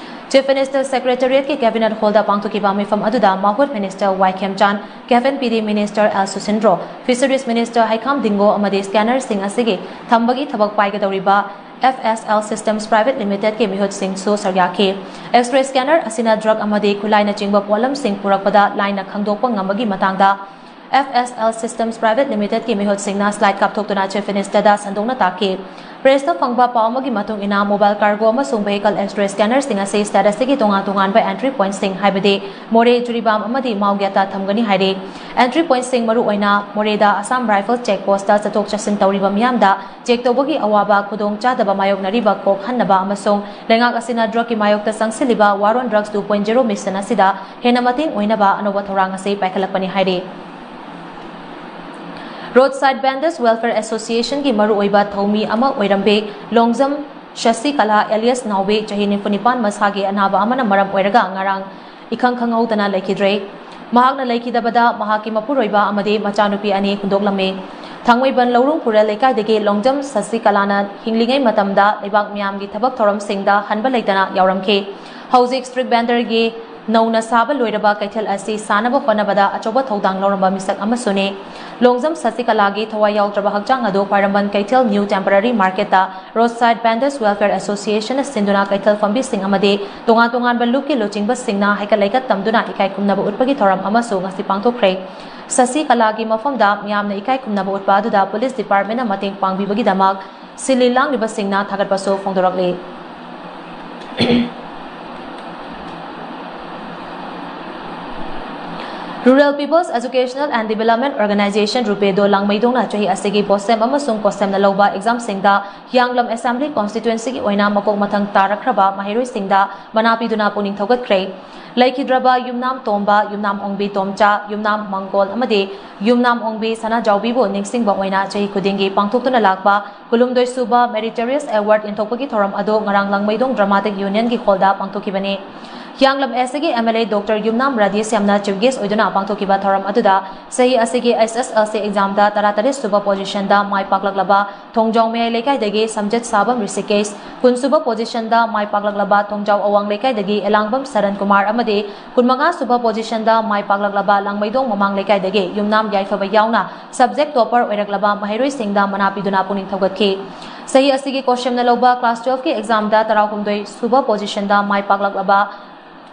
Chief Minister Secretariatꯀꯤ Cabinet Hallꯗ ꯄꯥꯡꯊꯣꯛꯈꯤꯕ ꯃꯤꯐꯝ ꯑꯗꯨꯗ ꯃꯍꯨꯠ Minister Y Khemchand, K F N P D Minister L Susindro, Fisheries Minister Heikham Dingo ꯑꯃꯗꯤ scannerꯁꯤꯡ ꯑꯁꯤꯒꯤ ꯊꯝꯕꯒꯤ ꯊꯕꯛ ꯄꯥꯏꯒꯗꯧꯔꯤꯕ F S L Systems Private Limitedꯀꯤ ꯃꯤꯍꯨꯠꯁꯤꯡꯁꯨ ꯁꯔꯨꯛ ꯌꯥꯈꯤ꯫ X-ray scanner ꯑꯁꯤꯅ drug ꯑꯃꯗꯤ ꯈꯨꯠꯂꯥꯏꯅꯆꯤꯡꯕ ꯄꯣꯠꯂꯝꯁꯤꯡ ꯄꯨꯔꯛꯄꯗ ꯂꯥꯏꯅ ꯈꯪꯗꯣꯛꯄ ꯉꯝꯕꯒꯤ ꯃꯇꯥꯡꯗ F S L Systems Private Limitedꯀꯤ ꯃꯤꯍꯨꯠꯁꯤꯡꯅ slide ꯀꯥꯞꯊꯣꯛꯇꯨꯅ Chief Ministerꯗ ꯁꯟꯗꯣꯛꯅ ꯇꯥꯛꯈꯤ꯫ ꯄ꯭ꯔꯦꯁꯇ ꯐꯪꯕ ꯄꯥꯎ ꯑꯃꯒꯤ ꯃꯇꯨꯡ ꯏꯟꯅ, ꯃꯣꯕꯥꯏꯜ ꯀꯥꯔꯒꯣ ꯑꯃꯁꯨꯡ ꯚꯦꯍꯤꯀꯜ ꯑꯦꯛꯁ-ꯔꯦ ꯁ꯭ꯀꯦꯅꯔꯁꯤꯡ ꯑꯁꯤ ꯁ꯭ꯇꯦꯠ ꯑꯁꯤꯒꯤ ꯇꯣꯉꯥꯟ ꯇꯣꯉꯥꯟꯕ ꯑꯦꯟꯇ꯭ꯔꯤ ꯄꯣꯏꯟꯠꯁꯤꯡ, ꯍꯥꯏꯕꯗꯤ ꯃꯣꯔꯦ, ꯖꯤꯔꯤꯕꯥꯝ ꯑꯃꯗꯤ ꯃꯥꯎꯒ꯭ꯌꯥꯇ ꯊꯝꯒꯅꯤ ꯍꯥꯏꯔꯤ꯫ ꯑꯦꯟꯇ꯭ꯔꯤ ꯄꯣꯏꯟꯠꯁꯤꯡ, ꯃꯔꯨꯑꯣꯏꯅ ꯃꯣꯔꯦꯗ ꯑꯁꯥꯝ ꯔꯥꯏꯐꯜ ꯆꯦꯛ ꯄꯣꯁꯇ ꯆꯠꯊꯣꯛ ꯆꯠꯁꯤꯟ ꯇꯧꯔꯤꯕ ꯃꯤꯌꯥꯝꯗ ꯆꯦꯛ ꯇꯧꯕꯒꯤ ꯑꯋꯥꯕ ꯈꯨꯗꯣꯡ ꯆꯥꯗꯕ ꯃꯥꯌꯣꯛꯅꯔꯤꯕ ꯀꯣꯛꯍꯟꯅꯕ ꯑꯃꯁꯨꯡ ꯂꯩꯉꯥꯛ ꯑꯁꯤꯅ ꯗ꯭ꯔꯒꯀꯤ ꯃꯥꯌꯣꯛꯇ ꯆꯪꯁꯤꯜꯂꯤꯕ War on Drugs two point zero mission ꯑꯁꯤꯗ ꯍꯦꯟꯅ ꯃꯇꯦꯡ ꯑꯣꯏꯅꯕ ꯑꯅꯧꯕ ꯊꯧꯔꯥꯡ ꯑꯁꯤ ꯄꯥꯏꯈꯠꯂꯛꯄꯅꯤ ꯍꯥꯏꯔꯤ꯫ ꯔꯣꯗ ꯁꯥꯏꯗ ꯚꯦꯟꯗꯔꯁ ꯋꯦꯜꯐꯤꯌꯔ ꯑꯦꯁꯣꯁꯤꯌꯦꯁꯟꯒꯤ ꯃꯔꯨꯑꯣꯏꯕ ꯊꯧꯃꯤ ꯑꯃ ꯑꯣꯏꯔꯝꯕꯤ ꯂꯣꯡꯖꯝ ꯁꯁꯤꯀꯂꯥ ꯑꯦꯂꯤꯌꯁ ꯅꯥꯎꯕꯤ, ꯆꯍꯤ ꯅꯤꯐꯨ ꯅꯤꯄꯥꯟ, ꯃꯁꯥꯒꯤ ꯑꯅꯥꯕ ꯑꯃꯅ ꯃꯔꯝ ꯑꯣꯏꯔꯒ ꯉꯔꯥꯡ ꯏꯈꯪ ꯈꯪꯍꯧꯗꯅ ꯂꯩꯈꯤꯗ꯭ꯔꯦ꯫ ꯃꯍꯥꯛꯅ ꯂꯩꯈꯤꯗꯕꯗ ꯃꯍꯥꯛꯀꯤ ꯃꯄꯨꯔꯣꯏꯕ ꯑꯃꯗꯤ ꯃꯆꯥꯅꯨꯄꯤ ꯑꯅꯤ ꯍꯨꯟꯗꯣꯛꯂꯝꯃꯤ꯫ ꯊꯥꯡꯃꯩꯕꯟ ꯂꯧꯔꯨꯡ ꯈꯨꯔꯦꯜ ꯂꯩꯀꯥꯏꯗꯒꯤ ꯂꯣꯡꯖꯝ ꯁꯁꯤꯀꯂꯥꯅ ꯍꯤꯡꯂꯤꯉꯩ ꯃꯇꯝꯗ ꯂꯩꯕꯥꯛ ꯃꯤꯌꯥꯝꯒꯤ ꯊꯕꯛ ꯊꯧꯔꯝꯁꯤꯡꯗ ꯍꯟꯕ ꯂꯩꯇꯅ ꯌꯥꯎꯔꯝꯈꯤ꯫ ꯍꯧꯖꯤꯛ ꯁ꯭ꯇ꯭ꯔꯤꯠ ꯚꯦꯟꯗꯔꯒꯤ ꯅꯧꯅ ꯁꯥꯕ ꯂꯣꯏꯔꯕ ꯀꯩꯊꯦꯜ ꯑꯁꯤ ꯁꯥꯅꯕ ꯍꯣꯠꯅꯕꯗ ꯑꯆꯧꯕ ꯊꯧꯗꯥꯡ ꯂꯧꯔꯝꯕ ꯃꯤꯁꯛ ꯑꯃꯁꯨꯅꯤ꯫ ꯂꯣꯡꯖꯝ ꯁꯁꯤꯀꯂꯥꯒꯤ ꯊꯋꯥꯏ ꯌꯥꯎꯗ꯭ꯔꯕ ꯍꯛꯆꯥꯡ ꯑꯗꯨ ꯈ꯭ꯋꯥꯏꯔꯝꯕꯟ ꯀꯩꯊꯦꯜ ꯅ꯭ꯌꯨ ꯇꯦꯝꯄꯔꯔꯤ ꯃꯥꯔꯀꯦꯠꯇ ꯔꯣꯗ ꯁꯥꯏꯗ ꯚꯦꯟꯗꯔꯁ ꯋꯦꯜꯐꯤꯌꯔ ꯑꯦꯁꯣꯁꯤꯌꯦꯁꯟꯅ ꯁꯤꯟꯗꯨꯅ ꯀꯩꯊꯦꯜ ꯐꯝꯕꯤꯁꯤꯡ ꯑꯃꯗꯤ ꯇꯣꯉꯥꯟ ꯇꯣꯉꯥꯟꯕ ꯂꯨꯞꯀꯤ ꯂꯨꯆꯤꯡꯕꯁꯤꯡꯅ ꯍꯩꯀꯠ ꯂꯩꯀꯠ ꯇꯝꯗꯨꯅ ꯏꯀꯥꯏ ꯈꯨꯝꯅꯕ ꯎꯠꯄꯒꯤ ꯊꯧꯔꯝ ꯑꯃꯁꯨ ꯉꯁꯤ ꯄꯥꯡꯊꯣꯛꯈ꯭ꯔꯦ꯫ ꯁꯁꯤꯀꯂꯥꯒꯤ ꯃꯐꯝꯗ ꯃꯤꯌꯥꯝꯅ ꯏꯀꯥꯏ ꯈꯨꯝꯅꯕ ꯎꯠꯄ ꯑꯗꯨꯗ ꯄꯨꯂꯤꯁ ꯗꯤꯄꯥꯔꯠꯃꯦꯟꯅ ꯃꯇꯦꯡ ꯄꯥꯡꯕꯤꯕꯒꯤꯗꯃꯛ ꯁꯤꯜꯂꯤ ꯂꯥꯡꯂꯤꯕꯁꯤꯡꯅ ꯊꯥꯒꯠꯄꯁꯨ ꯐꯣꯡꯗꯣꯔꯛꯂꯤ꯫ Rural People's Educational and Development Organization, ꯔꯨꯄꯦꯗꯣ, ꯂꯥꯡꯃꯩꯗꯣꯡꯅ ꯆꯍꯤ ꯑꯁꯤꯒꯤ ꯕꯣꯁꯦꯝ ꯑꯃꯁꯨꯡ ꯀꯣꯁꯦꯝꯅ ꯂꯧꯕ ꯑꯦꯛꯖꯥꯝꯁꯤꯡꯗ ꯍꯤꯌꯥꯡꯂꯝ ꯑꯦꯁꯦꯝꯕ꯭ꯂꯤ ꯀꯣꯟꯁꯇꯤꯇ꯭ꯋꯦꯟꯁꯤꯒꯤ ꯑꯣꯏꯅ ꯃꯀꯣꯛ ꯃꯊꯪ ꯇꯥꯔꯛꯈ꯭ꯔꯕ ꯃꯍꯩꯔꯣꯏꯁꯤꯡꯗ ꯃꯅꯥ ꯄꯤꯗꯨꯅ ꯄꯨꯛꯅꯤꯡ ꯊꯧꯒꯠꯈ꯭ꯔꯦ꯫ ꯂꯩꯈꯤꯗ꯭ꯔꯕ ꯌꯨꯝꯅꯥꯝ ꯇꯣꯝꯕ, ꯌꯨꯝꯅꯥꯝ ꯑꯣꯡꯕꯤ ꯇꯣꯝꯆꯥ, ꯌꯨꯝꯅꯥꯝ ꯃꯪꯒꯣꯜ ꯑꯃꯗꯤ ꯌꯨꯝꯅꯥꯝ ꯑꯣꯡꯕꯤ ꯁꯅꯥꯖꯥꯎꯕꯤꯕꯨ ꯅꯤꯡꯁꯤꯡꯕ ꯑꯣꯏꯅ ꯆꯍꯤ ꯈꯨꯗꯤꯡꯒꯤ ꯄꯥꯡꯊꯣꯛꯇꯨꯅ ꯂꯥꯛꯄ ꯀꯨꯟꯍꯨꯝꯗꯣꯏ ꯁꯨꯕ Meritorious Award ꯌꯦꯟꯊꯣꯛꯄꯒꯤ ꯊꯧꯔꯝ ꯑꯗꯨ ꯉꯔꯥꯡ ꯂꯥꯡꯃꯩꯗꯣꯡ ꯗ꯭ꯔꯃꯥꯇꯤꯛ ꯌꯨꯅꯤꯌꯟꯒꯤ ꯍꯣꯜꯗ ꯄꯥꯡꯊꯣꯛꯈꯤꯕꯅꯤ꯫ ꯍꯤꯌꯥꯡꯂꯝ ꯑꯦꯁ ꯁꯤꯒꯤ M L A doctor Yumnam ꯔꯥꯙꯦꯁ꯭ꯌꯥꯝꯅ ꯆꯤꯐ ꯒꯦꯁ꯭ꯠ ꯑꯣꯏꯗꯨꯅ ꯄꯥꯡꯊꯣꯛꯈꯤꯕ ꯊꯧꯔꯝ ꯑꯗꯨꯗ ꯆꯍꯤ ꯑꯁꯤꯒꯤ ꯑꯦꯁ ꯑꯦꯁ ꯑꯦꯜ ꯁꯤ ꯑꯦꯛꯖꯥꯝꯗ ꯇꯔꯥꯇꯔꯦꯠ ꯁꯨꯕ ꯄꯣꯖꯤꯁꯟꯗ ꯃꯥꯏ ꯄꯥꯛꯂꯛꯂꯕ ꯊꯣꯡꯖꯥꯎ ꯃꯌꯥꯏ ꯂꯩꯀꯥꯏꯗꯒꯤ ꯁꯝꯖꯦꯠ ꯁꯥꯕꯝ ꯔꯤꯁꯤꯀꯦꯁ, ꯀꯨꯟ ꯁꯨꯕ ꯄꯣꯖꯤꯁꯟꯗ ꯃꯥꯏ ꯄꯥꯛꯂꯛꯂꯕ ꯊꯣꯡꯖꯥꯎ ꯑꯋꯥꯡ ꯂꯩꯀꯥꯏꯗꯒꯤ ꯑꯦꯂꯥꯡꯕꯝ ꯁꯔꯟ ꯀꯨꯃꯥꯔ ꯑꯃꯗꯤ ꯀꯨꯟꯃꯉꯥ ꯁꯨꯕ ꯄꯣꯖꯤꯁꯟꯗ ꯃꯥꯏ ꯄꯥꯛꯂꯛꯂꯕ ꯂꯥꯡꯃꯩꯗꯣꯡ ꯃꯃꯥꯡ ꯂꯩꯀꯥꯏꯗꯒꯤ ꯌꯨꯝꯅꯥꯝ ꯌꯥꯏꯐꯕ ꯌꯥꯎꯅ ꯁꯕꯖꯦꯛ ꯇꯣꯄꯔ ꯑꯣꯏꯔꯛꯂꯕ ꯃꯍꯩꯔꯣꯏꯁꯤꯡꯗ ꯃꯅꯥ ꯄꯤꯗꯨꯅ ꯄꯨꯛꯅꯤꯡ ꯊꯧꯒꯠꯈꯤ꯫ ꯆꯍꯤ ꯑꯁꯤꯒꯤ ꯀꯣꯁꯦꯝꯅ ꯂꯧꯕ ꯀ꯭ꯂꯥꯁ ꯇꯨꯋꯦꯜꯐꯀꯤ ꯑꯦꯛꯖꯥꯝꯗ ꯇꯔꯥꯍꯨꯝꯗꯣꯏ ꯁꯨꯕ ꯄꯣꯖꯤꯁꯟꯗ ꯃꯥꯏ ꯄꯥꯛꯂꯛꯂꯕ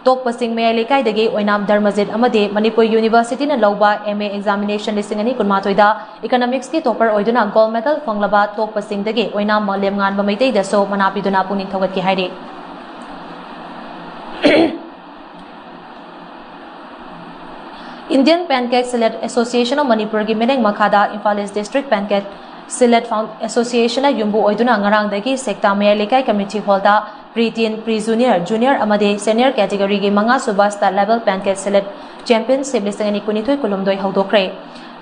ꯇꯣꯛꯄꯁꯤꯡ ꯃꯌꯥꯏ ꯂꯩꯀꯥꯏꯗꯒꯤ ꯑꯣꯏꯅꯥꯝ ꯙꯔꯃꯖꯤꯠ ꯑꯃꯗꯤ ꯃꯅꯤꯄꯨꯔ ꯌꯨꯅꯤꯚꯔꯁꯤꯇꯤꯅ ꯂꯧꯕ ꯑꯦꯝ ꯑꯦ ꯑꯦꯛꯖꯥꯃꯤꯅꯦꯁꯟ ꯂꯤꯁꯤꯡ ꯑꯅꯤ ꯀꯨꯟꯃꯥꯊꯣꯏꯗ ꯏꯀꯅꯣꯃꯤꯛꯁꯀꯤ ꯇꯣꯄꯔ ꯑꯣꯏꯗꯨꯅ ꯒꯣꯜꯗ ꯃꯦꯗꯜ ꯐꯪꯂꯕ ꯇꯣꯛꯄꯁꯤꯡꯗꯒꯤ ꯑꯣꯏꯅꯥꯝ ꯃꯥꯂꯦꯝꯉꯥꯟꯕ ꯃꯩꯇꯩꯗꯁꯨ ꯃꯅꯥ ꯄꯤꯗꯨꯅ ꯄꯨꯛꯅꯤꯡ ꯊꯧꯒꯠꯈꯤ ꯍꯥꯏꯔꯤ꯫ Indian Pancake Seller Association of ꯃꯅꯤꯄꯨꯔꯒꯤ ꯃꯤꯠꯌꯦꯡ ꯃꯈꯥꯗ ꯏꯝꯐꯥꯜ ꯏꯁ ꯗꯤꯁꯇ꯭ꯔꯤꯛ ꯄꯦꯟꯀꯦꯛ ꯁꯤꯂꯦꯠ ꯐꯥꯎꯟ-, ꯑꯦꯁꯣꯁꯤꯌꯦꯁꯟꯅ ꯌꯨꯝꯕꯨ ꯑꯣꯏꯗꯨꯅ ꯉꯔꯥꯡꯗꯒꯤ ꯁꯦꯛꯇꯥ ꯃꯌꯥꯏ ꯂꯩꯀꯥꯏ ꯀꯝꯃ꯭ꯌꯨꯅꯤꯇꯤ ꯍꯣꯜꯗ ꯄ꯭ꯔꯤ ꯇꯤꯟ, ꯄ꯭ꯔꯤ ꯖꯨꯅꯤꯌꯔ, ꯖꯨꯅꯤꯌꯔ ꯑꯃꯗꯤ ꯁꯦꯅꯤꯌꯔ ꯀꯦꯇꯦꯒꯣꯔꯤꯒꯤ ꯃꯉꯥ ꯁꯨꯕ ꯁ꯭ꯇꯦꯠ ꯂꯦꯚꯦꯜ ꯄꯦꯟꯀꯦꯛ ꯁꯤꯂꯦꯠ ꯆꯦꯝꯄꯤꯌꯟꯁꯤꯞ ꯂꯤꯁꯤꯡ ꯑꯅꯤ ꯀꯨꯟꯅꯤꯊꯣꯏ ꯀꯨꯟꯍꯨꯝꯗꯣꯏ ꯍꯧꯗꯣꯛꯈ꯭ꯔꯦ꯫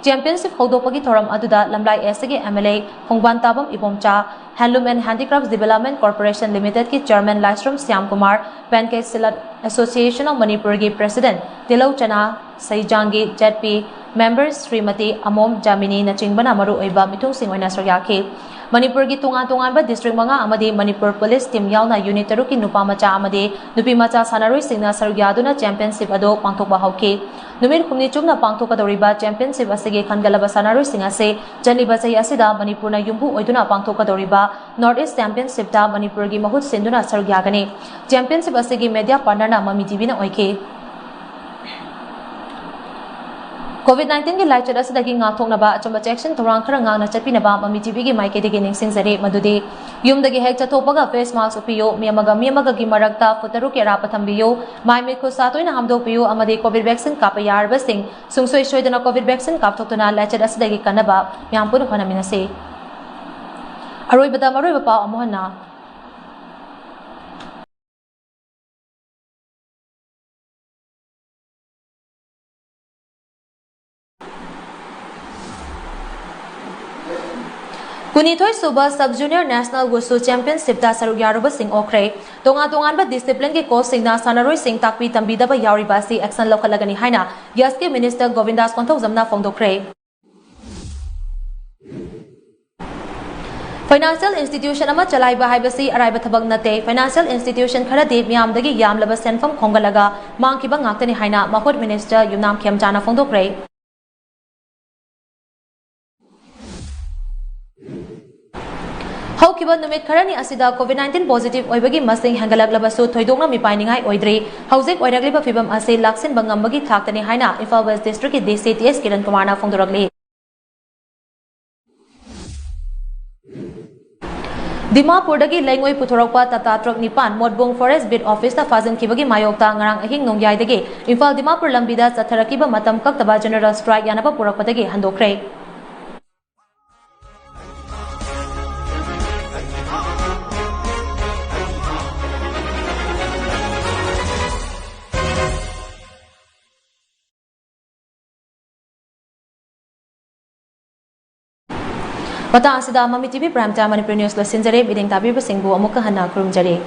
ꯆꯦꯝꯄꯤꯌꯟꯁꯤꯞ ꯍꯧꯗꯣꯛꯄꯒꯤ ꯊꯧꯔꯝ ꯑꯗꯨꯗ ꯂꯝꯂꯥꯏ ꯏꯁꯀꯤ M L A Khongbantabam Ibomcha, Handloom and Handicrafts Development Corporation Limitedꯀꯤ chairman Laishram Shyamkumar, Pancake Seller Association of ꯃꯅꯤꯄꯨꯔꯒꯤ ꯄ꯭ꯔꯦꯁꯤꯗꯦꯟꯠ ꯇꯤꯂꯧ ꯆꯅꯥ ꯁꯩꯖꯥꯡꯒꯤ ꯖꯦꯠ ꯄꯤ, ꯃꯦꯝꯕꯔ ꯁ꯭ꯔꯤꯃꯇꯤ ꯑꯃꯣꯝ ꯖꯥꯃꯤꯅꯤꯅꯆꯤꯡꯕꯅ ꯃꯔꯨꯑꯣꯏꯕ ꯃꯤꯊꯨꯡꯁꯤꯡ ꯑꯣꯏꯅ ꯁꯔꯨꯛ ꯌꯥꯈꯤ꯫ ꯃꯅꯤꯄꯨꯔꯒꯤ ꯇꯣꯉꯥꯟ ꯇꯣꯉꯥꯟꯕ ꯗꯤꯁꯇ꯭ꯔꯤꯛ ꯃꯉꯥ ꯑꯃꯗꯤ ꯃꯅꯤꯄꯨꯔ ꯄꯨꯂꯤꯁ ꯇꯤꯝ ꯌꯥꯎꯅ ꯌꯨꯅꯤꯠ ꯇꯔꯨꯛꯀꯤ ꯅꯨꯄꯥ ꯃꯆꯥ ꯑꯃꯗꯤ ꯅꯨꯄꯤ ꯃꯆꯥ ꯁꯥꯟꯅꯔꯣꯏꯁꯤꯡꯅ ꯁꯔꯨꯛ ꯌꯥꯗꯨꯅ ꯆꯦꯝꯄꯤꯌꯟꯁꯤꯞ ꯑꯗꯨ ꯄꯥꯡꯊꯣꯛꯄ ꯍꯧꯈꯤ꯫ ꯅꯨꯃꯤꯠ ꯍꯨꯝꯅꯤ ꯆꯨꯞꯅ ꯄꯥꯡꯊꯣꯛꯀꯗꯧꯔꯤꯕ ꯆꯦꯝꯄꯤꯌꯟꯁꯤꯞ ꯑꯁꯤꯒꯤ ꯈꯟꯒꯠꯂꯕ ꯁꯥꯟꯅꯔꯣꯏꯁꯤꯡ ꯑꯁꯤ ꯆꯠꯂꯤꯕ ꯆꯍꯤ ꯑꯁꯤꯗ ꯃꯅꯤꯄꯨꯔꯅ ꯌꯨꯝꯕꯨ ꯑꯣꯏꯗꯨꯅ ꯄꯥꯡꯊꯣꯛꯀꯗꯧꯔꯤꯕ ꯅꯣꯔꯠ ꯏꯁ ꯆꯦꯝꯄꯤꯌꯟꯁꯤꯞꯇ ꯃꯅꯤꯄꯨꯔꯒꯤ ꯃꯍꯨꯠ ꯁꯤꯟꯗꯨꯅ ꯁꯔꯨꯛ ꯌꯥꯒꯅꯤ꯫ ꯆꯦꯝꯄꯤꯌꯟꯁꯤꯞ ꯑꯁꯤꯒꯤ ꯃꯦꯗꯤꯌꯥ ꯄꯥꯔꯠꯅꯔꯅ ꯃꯃꯤ ꯇꯤꯚꯤꯅ ꯑꯣꯏꯈꯤ꯫ ꯀꯣꯚꯤꯗ ꯅꯥꯏꯟꯇꯤꯟꯒꯤ ꯂꯥꯏꯆꯠ ꯑꯁꯤꯗꯒꯤ ꯉꯥꯛꯊꯣꯛꯅꯕ ꯑꯆꯨꯝꯕ ꯆꯦꯛꯁꯤꯟ ꯊꯧꯔꯥꯡ ꯈꯔ ꯉꯥꯛꯅ ꯆꯠꯄꯤꯅꯕ ꯃꯃꯤ ꯇꯤꯚꯤꯒꯤ ꯃꯥꯏꯀꯩꯗꯒꯤ ꯅꯤꯡꯁꯤꯡꯖꯔꯤ꯫ ꯃꯗꯨꯗꯤ ꯌꯨꯝꯗꯒꯤ ꯍꯦꯛ ꯆꯠꯊꯣꯛꯄꯒ ꯐꯦꯁ ꯃꯥꯁꯛ ꯎꯞꯄꯤꯌꯨ, ꯃꯤ ꯑꯃꯒ ꯃꯤ ꯑꯃꯒꯒꯤ ꯃꯔꯛꯇ ꯐꯨꯠ ꯇꯔꯨꯛꯀꯤ ꯑꯔꯥꯞꯄ ꯊꯝꯕꯤꯌꯨ, ꯃꯥꯏ ꯃꯤꯠ ꯈꯨꯠ ꯁꯥ ꯇꯣꯏꯅ ꯍꯥꯝꯗꯣꯛꯄꯤꯌꯨ ꯑꯃꯗꯤ ꯀꯣꯚꯤꯗ ꯚꯦꯛꯁꯤꯟ ꯀꯥꯞꯄ ꯌꯥꯔꯕꯁꯤꯡ ꯁꯨꯡꯁꯣꯏ ꯁꯣꯏꯗꯅ ꯀꯣꯚꯤꯗ ꯚꯦꯛꯁꯤꯟ ꯀꯥꯞꯊꯣꯛꯇꯨꯅ ꯂꯥꯏꯆꯠ ꯑꯁꯤꯗꯒꯤ ꯀꯟꯅꯕ ꯃꯌꯥꯝ ꯄꯨꯟꯅ ꯍꯣꯠꯅꯃꯤꯟꯅꯁꯤ꯫ ꯑꯔꯣꯏꯕꯗ ꯃꯔꯨꯑꯣꯏꯕ ꯄꯥꯎ ꯑꯃꯨꯛ ꯍꯟꯅ꯫ ꯀꯨꯟꯅꯤꯊꯣꯏ ꯁꯨꯕ ꯁꯕ ꯖꯨꯅꯤꯌꯔ ꯅꯦꯁꯅꯦꯜ ꯋꯨꯁꯨ ꯆꯦꯝꯄꯤꯌꯟꯁꯤꯞꯇ ꯁꯔꯨꯛ ꯌꯥꯔꯨꯕꯁꯤꯡ ꯑꯣꯛꯈ꯭ꯔꯦ꯫ ꯇꯣꯉꯥꯟ ꯇꯣꯉꯥꯟꯕ ꯗꯤꯁꯤꯄ꯭ꯂꯤꯟꯒꯤ ꯀꯣꯆꯁꯤꯡꯅ ꯁꯥꯟꯅꯔꯣꯏꯁꯤꯡ ꯇꯥꯛꯄꯤ ꯇꯝꯕꯤꯗꯕ ꯌꯥꯎꯔꯤꯕ ꯑꯁꯤ ꯑꯦꯛꯁꯟ ꯂꯧꯈꯠꯂꯒꯅꯤ ꯍꯥꯏꯅ ꯌꯁꯀꯤ ꯃꯤꯅꯤꯁꯇꯔ ꯒꯣꯕꯤꯟꯗꯥꯁ ꯀꯣꯟꯊꯧꯖꯝꯅ ꯐꯣꯡꯗꯣꯛꯈ꯭ꯔꯦ꯫ ꯐꯥꯏꯅꯥꯟꯁꯤꯌꯦꯜ ꯏꯟꯁꯇꯤꯇ꯭ꯌꯨꯁꯟ ꯑꯃ ꯆꯂꯥꯏꯕ ꯍꯥꯏꯕꯁꯤ ꯑꯔꯥꯏꯕ ꯊꯕꯛ ꯅꯠꯇꯦ꯫ ꯐꯥꯏꯅꯥꯟꯁꯤꯌꯦꯜ ꯏꯟꯁꯇꯤꯇ꯭ꯌꯨꯁꯟ ꯈꯔꯗꯤ ꯃꯤꯌꯥꯝꯗꯒꯤ ꯌꯥꯝꯂꯕ ꯁꯦꯟꯐꯝ ꯈꯣꯝꯒꯠꯂꯒ ꯃꯥꯡꯈꯤꯕ ꯉꯥꯛꯇꯅꯤ ꯍꯥꯏꯅ ꯃꯍꯨꯠ ꯃꯤꯅꯤꯁꯇꯔ ꯌꯨꯝꯅꯥꯝ ꯈꯦꯝꯆꯥꯅ ꯐꯣꯡꯗꯣꯛꯈ꯭ꯔꯦ꯫ ꯍꯧꯈꯤꯕ ꯅꯨꯃꯤꯠ ꯈꯔꯅꯤ ꯑꯁꯤꯗ COVID nineteen positive ꯑꯣꯏꯕꯒꯤ ꯃꯁꯤꯡ ꯍꯦꯟꯒꯠꯂꯛꯂꯕꯁꯨ ꯊꯣꯏꯗꯣꯛꯅ ꯃꯤꯄꯥꯏꯅꯤꯡꯉꯥꯏ ꯑꯣꯏꯗ꯭ꯔꯤ꯫ ꯍꯧꯖꯤꯛ ꯑꯣꯏꯔꯛꯂꯤꯕ ꯐꯤꯕꯝ ꯑꯁꯤ ꯂꯥꯛꯁꯤꯟꯕ ꯉꯝꯕꯒꯤ ꯊꯥꯛꯇꯅꯤ ꯍꯥꯏꯅ ꯏꯝꯐꯥꯜ West District ꯀꯤ D C T S Kiran ꯀꯨꯃꯥꯔꯅ ꯐꯣꯡꯗꯣꯔꯛꯂꯤ꯫ ꯗꯤꯃꯥꯄꯨꯔꯗꯒꯤ ꯂꯩꯉꯣꯏ ꯄꯨꯊꯣꯔꯛꯄ ꯇꯥꯇꯥ ꯇ꯭ꯔꯛ ꯅꯤꯄꯥꯟ ꯃꯣꯠꯕꯨꯡ Forest Beat Office ꯇ ꯐꯥꯖꯤꯟꯈꯤꯕꯒꯤ ꯃꯥꯌꯣꯛꯇ ꯉꯔꯥꯡ ꯑꯍꯤꯡ ꯅꯣꯡꯌꯥꯏꯗꯒꯤ ꯏꯝꯐꯥꯜ ꯗꯤꯃꯥꯄꯨꯔ ꯂꯝꯕꯤꯗ ꯆꯠꯊꯔꯛꯈꯤꯕ ꯃꯇꯝ ꯀꯛꯇꯕ general strike ꯌꯥꯅꯕ ꯄꯨꯔꯛꯄꯗꯒꯤ ꯍꯟꯗꯣꯛꯈ꯭ꯔꯦ꯫ ꯃꯇꯥꯡ ꯑꯁꯤꯗ ꯃꯃꯤ T V Prime Time Manipur News ꯂꯣꯏꯁꯤꯟꯖꯔꯦ꯫ ꯃꯤꯠꯌꯦꯡ ꯇꯥꯕꯤꯕꯁꯤꯡꯕꯨ ꯑꯃꯨꯛꯀ ꯍꯟꯅ ꯈꯨꯔꯨꯝꯖꯔꯤ꯫